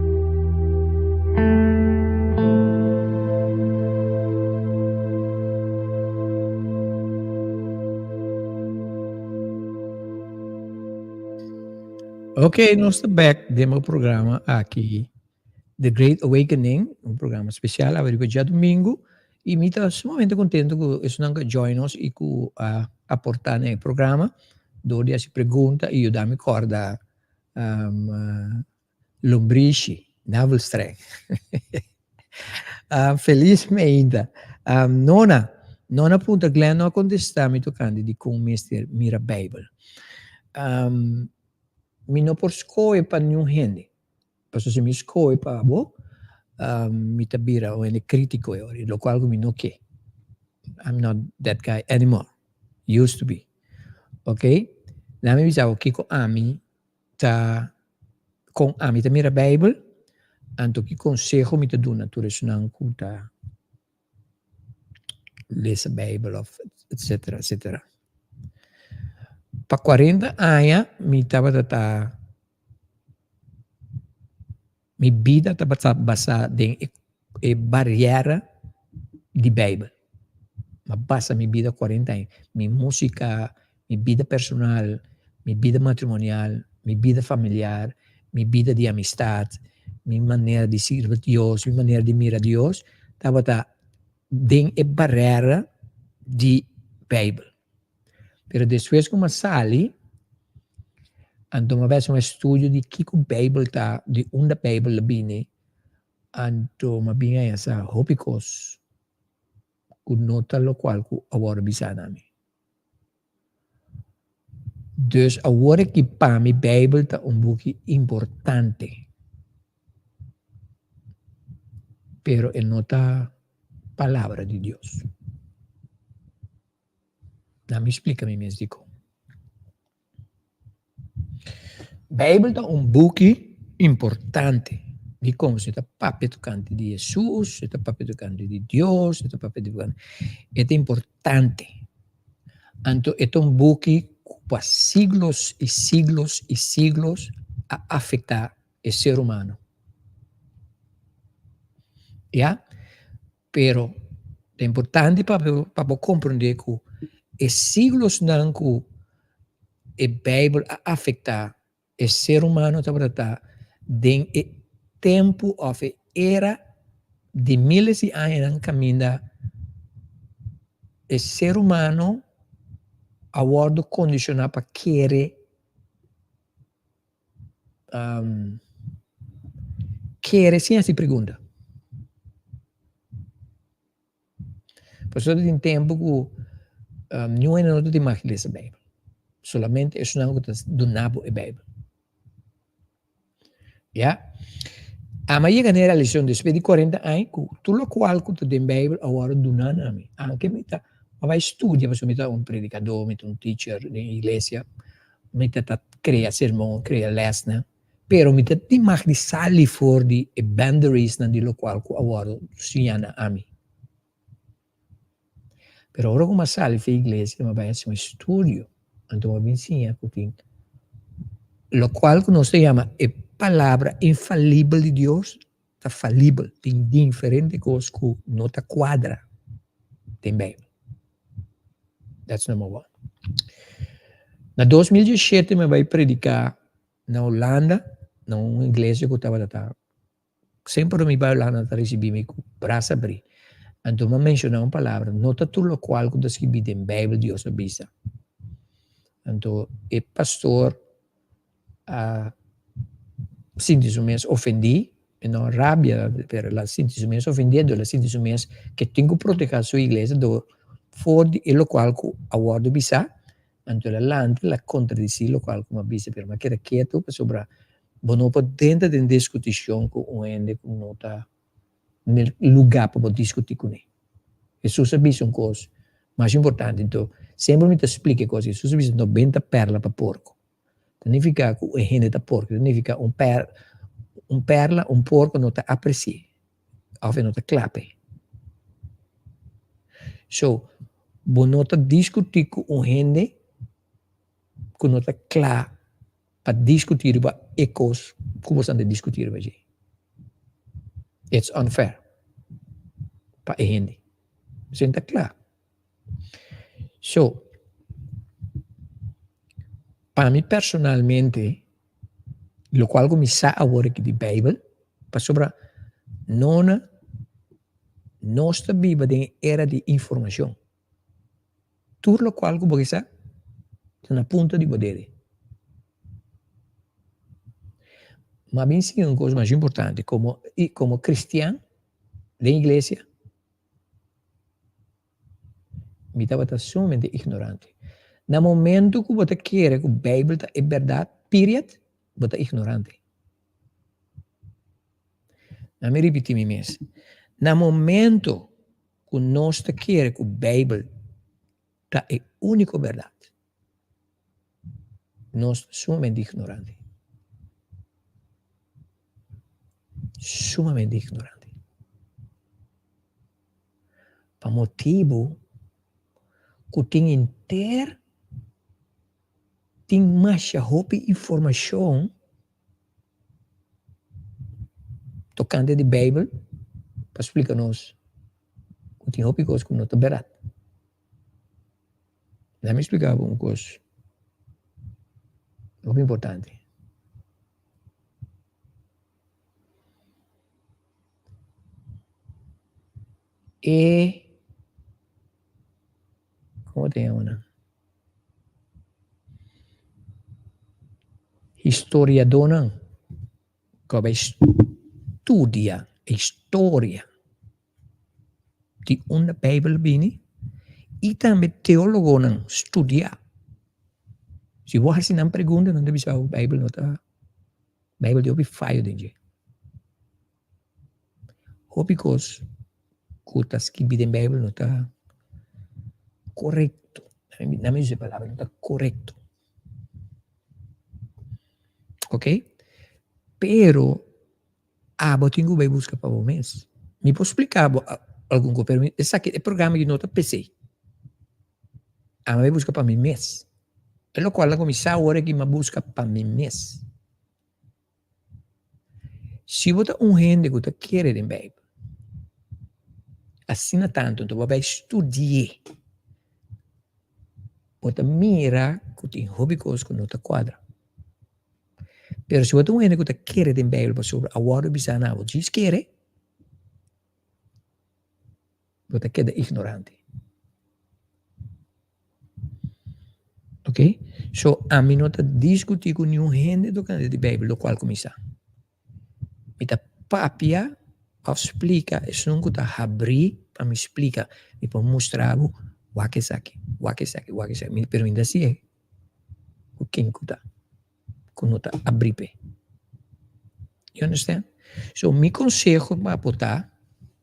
Ok, nos ta back den bo programa aki, The Great Awakening, un programa special awe riba djadumingu, y mi ta sumamente contento cu esunnan cu a join nos y cu a aporta na e programa door di haci pregunta y yuda mi corda Lombrishi, navelstreng. Felis meinta. Nona. No na punta Glenn no a kontestá mi tokante di kon mester mira Beibel. Mi no por skohe pa niun hende. Pasobra si mi skohe pa bo, mi ta bira un hende krítiko e ora, lokual ku mi no ke. I'm not that guy anymore. Used to be. Ok? Laat mi bisa bo kiko ami ta kon ami ta mira Beibel, anto ki konseho mi ta duna tur esnan ku ta lesa Beibel of etcetera etcetera. Pa cuarenta aña mi tabata ta mi bida tabata basa den e bariera di Beibel. Mi a basa mi bida cuarenta aña, mi musica, mi bida personal, mi bida matrimonial, mi bida familiar, mi bida di amistad, mi manera di sirbi Dios, mi manera di mira Dios tabata den e barera di Bijbel. Pero despues ku mi a sali, anto mi a bai hasi un estudio di kiko Bijbel ta, di unda Bijbel a bini, anto mi a bin haña sa hopi kos ku no ta lokual ku a wòrdu bisa na mi. Dus awor aki pa mi Bijbel ta un buki importante. Pero e no ta palabra di Dios. Na mi splika mi mes dikon. Bijbel ta un buki importante. Dikon? E ta papia tokante di Hesus, e ta papia tokante di Dios, e ta papia tokante, e ta importante. Anto e ta un buki ku pa siglos i siglos i siglos a afektá e ser humano. Ya? Pero ta importante pa pa bo komprondé ku e siglosnan ku e Beibel a afektá e ser humano tabata ta den e tempu òf e era di miles di añanan kaminda e ser humano a wòrdu kondishoná pa kere Kere sin hasi pregunta. Pasobra tin tempu ku niun hende no ta tin mag lesa Beibel. Solamente esunnan ku ta duna bo e Beibel. Ya. Ami a yega na e realisashon despues di kuarenta aña ku tur lokual ku ta den Beibel a wòrdu duna na mi. Anke mi ta bai studia pasobra mi ta un predikadó, mi ta un teacher den iglesia. Mi ta ta crea sermon, crea lesnan, pero mi ta tin mag di sali for di e boundariesnan di locual cu a wordo siña na ami. Pero ora cu mi a sali for iglesia, mi a bay haci un estudio, anto mi a bin siña cu tin locual cu nos ta yama e palabra infalibel di Dios ta falibel, tin diferente cos cu no ta cuadra den Bijbel. That's number one. Na 2017 mi a bai predica na Holanda, na un iglesia cu tabata ta, semper mi bai Holanda ta ricibi mi cu brasa abri. Anto mi a menciona un palabra, no ta tur locual cu ta scribi den Bijbel Dios a bisa. Anto e pastor a sinti su mes ofendí, e no rabia, pero el a sinti su mes ofendí, anto el a sinti su mes ke tin ku protegá su iglesia dor for di e lokual ku a wòrdu bisá, anto el a lanta, el a kontradisí lokual ku mi a bisa, pero mi a keda ketu pasobra bo no por drenta den diskutishon ku un hende ku no ta na e lugá pa bo diskutí kuné. Hesus a bisa un kos mas importante, anto semper mi ta splika e kos, Hesus a bisa no benta pèrla pa porko. Ta nifiká ku e hende ta porko, ta nifiká un per un perla un porko no ta apresi'é òf e no ta kla p'e. So, bo no ta diskutí ku un hende ku no ta kla pa diskutí riba e kos ku bo esnan ta diskutí riba dje. It's unfair pa e hende. Esei no ta kla. So, pa mi personalmente, locual cu mi sa awor aki di Bijbel, pasobra nona nos ta biba den e era di informacion. Tur locual cu bo ke sa ta na punta di bo dede. Ma bin siña un cos mas importante, como, como cristian den iglesia. Mi tabata sumamente ignorante. Na momento ku bo ta kere ku Beibel ta e bèrdat, period, bo ta ignorante. Laat mi ripití mi mes. Na momento ku nos ta kere ku Beibel ta e úniko bèrdat, nos ta sumamente ignorante. Sumamente ignorante. Pa motibu ku tin henter tin masha hopi informashon tokante di Beibel pa splika nos ku tin hopi kos ku no ta bèrdat. Laat mi splika bo un kos hopi importante. E komo ta yama nan? Historiadónan ku a bai studia e historia di unda Beibel a bini i tambe teólogonan studiá. Si bo hasi nan pregunta nan ta bisa bo Beibel no ta Beibel tin hopi fayo den dje. Hopi kos ku ta skibí den Beibel no ta korekto. Nan mi usa e palabra, no ta korekto. Ok? Pero abo tin ku bai buska pa bo mes. Mi por splika bo algun kos, pero esaki e programa aki no ta p'esei. Ami a bai buska pa mi mes. E lokual a kuminsá awor aki mi a buska pa mi mes. Si bo ta un hende ku ta kere den Beibel asina tantu, anto bo a bai studi'é, bo ta mira ku tin hopi kos ku no ta kuadra. Pero si bo ta un hende ku ta kere den Beibel pasobra a wòrdu bisá na bo djis kere, Bo ta keda ignorante. Ok? So, ami no ta diskutí ku niun hende tokante di Beibel lokual ku mi sa. Mi ta papia òf splika esun ku ta habrí pa mi splika. Mi por mustra bo wak esaki, wak esaki, wak esaki. Pero mi no ta si'e ku ken ku ta. Ku no ta abrí p'e. You understand? So mi konseho pa bo ta,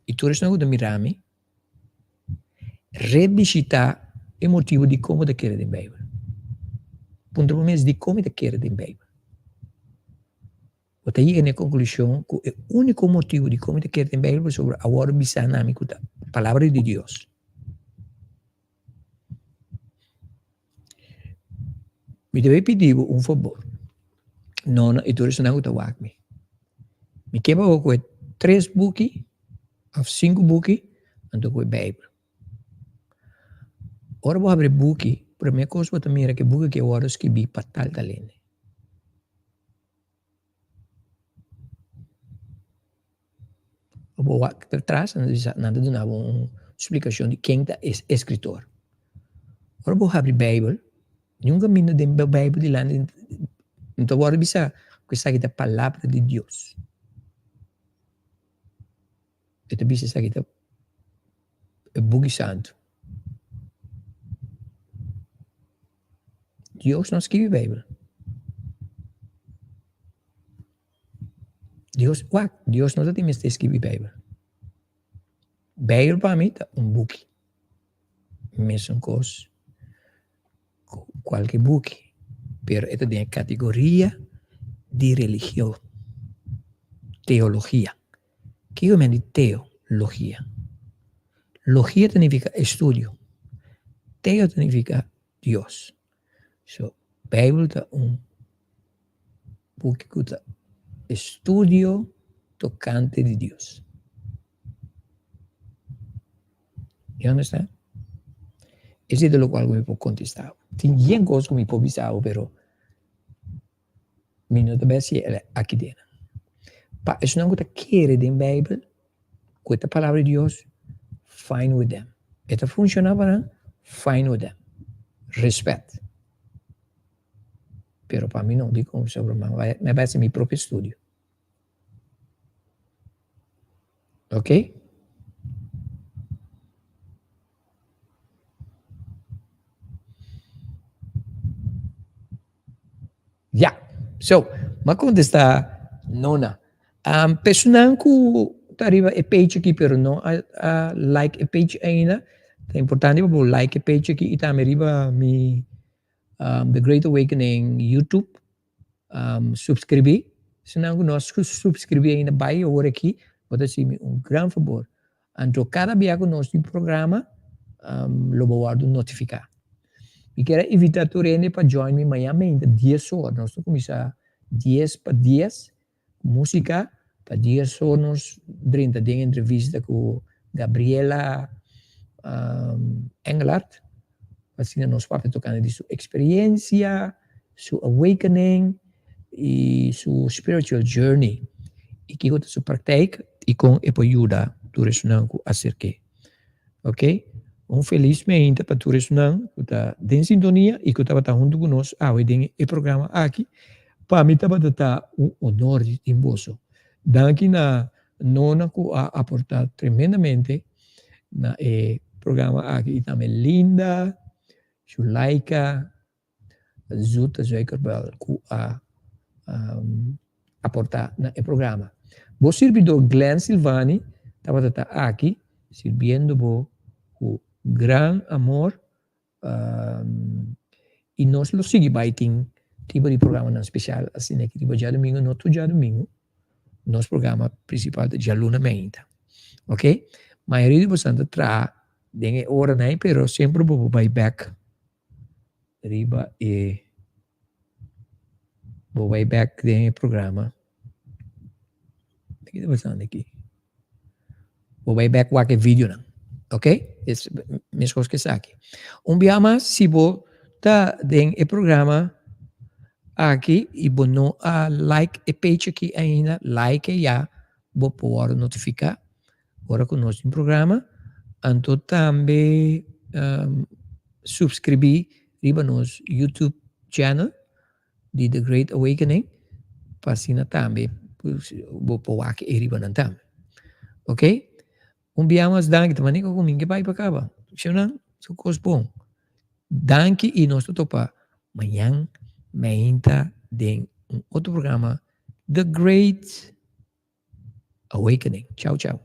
i tur esnan ku ta mira mi, rebishitá e motibu dikon bo ta kere den Beibel. Puntra bo mes, Dikon mi ta kere den Beibel? Bo ta yega na e konklushon ku e úniko motibu dikon mi ta kere den Beibel pasobra a wòrdu bisá na mi ku ta Palabra di Dios. Mi ta bay pidi bo un fabor. No no, i tur esnan ku ta wak mi. Mi ke pa bo kohe tres buki òf sinku buki anto ku e Beibel. Ora bo habri e buki, promé kos bo ta mira ku e buki aki a wòrdu skibí pa tal tal hende. Bo wak atras nan ta bisa nan ta duna bo un splikashon di ken ta e eskritor. Ora bo habri beibel niun kaminda den beibel dilanti no ta wòrdu bisa ku esaki ta palabra di Dios. E ta bisa esaki ta e buki santu. Dios no a skibi beibel. Dios, wak, Dios no ta tin mester skibi Beibel. Beibel pa mi ta un buki. Mesun kos ku kualke buki, pero e ta den e kategoria di religion, teologia. Kiko men di teologia? Logia ta nifiká estudio, teo ta nifiká Dios. So, Beibel ta un buki ku ta estudio tokante di Dios. You understand? Esei ta lokual ku mi por kontestá bo. Tin yen kos ku mi por bisa bo, pero mi no ta bai hasi el aki den. Pa esnan ku ta kere den Beibel, ku e ta palabra di Dios, fine with them. E ta funshoná pa nan, fine with them. Respet. Pero pa mi no, dikon? Pasobra mi a bai hasi mi propio estudio. Ok? Ya. So, m'a kontestá Nona. Um, personan ku ta riba e page aki pero no a, a like e page ainda, ta importante pa bo like e page aki i tambe riba mi um, The Great Awakening YouTube um, subscribí. Esnan ku no a subscribí ainda bai awor aki, bo ta hasi mi un gran fabor. Anto kada bia ku nos tin programa, um, lo bo wòrdu notifiká. Mi kier a invitá tur hende pa join mi mañan meinta 10 or. Nos ta kuminsá 10 pa 10 ku músika. Pa 10 or nos drenta den entrevista ku Gabriela um, Engelhardt. Asina nos papia tokante di su eksperensia, su awakening i su spiritual journey. I kiko ta su praktijk i kon e por yuda tur esunnan ku aserk'é. Ok? Un felis meinta pa tur esunnan ku ta den sintonia i ku tabata huntu ku nos awe den e programa aki. Pa mi tabata ta un honor di tin boso. Danki na Nona ku a aportá tremendamente na e programa aki i tambe Linda, Shulaika, Zoete Zuikerbuil ku a aportá na e programa. Bo sirbidor Glenn Silvani tabata ta aki sirbiendo bo ku gran amor I nos lo sigui bai tin tipo di programanan spesial asina aki riba djadumingu, no tur djadumingu, nos programa prinsipal ta djaluna meinta, ok. Mayoria di boso ta traha den e oranan ei pero semper bo por bai bek riba e, bo bai bek den e programa. Ki ta pasando aki? Bo bai bek wak e videonan. Ok? Es meskos ku esaki. Un bia mas, si bo ta den e programa aki i bo no a like e page aki ainda, like e ya, bo por wòrdu notifiká ora ku nos tin programa. Anto tambe subskribí riba nos YouTube channel. di The Great Awakening pa asina tambe bo por wak e riba nan tambe. Ok? Un bia mas danki ta manera ku mi ke bai pa kaba. Shownan su kos bon. Danki i nos ta topa mañan meinta den un otro programa The Great Awakening. Chao chao.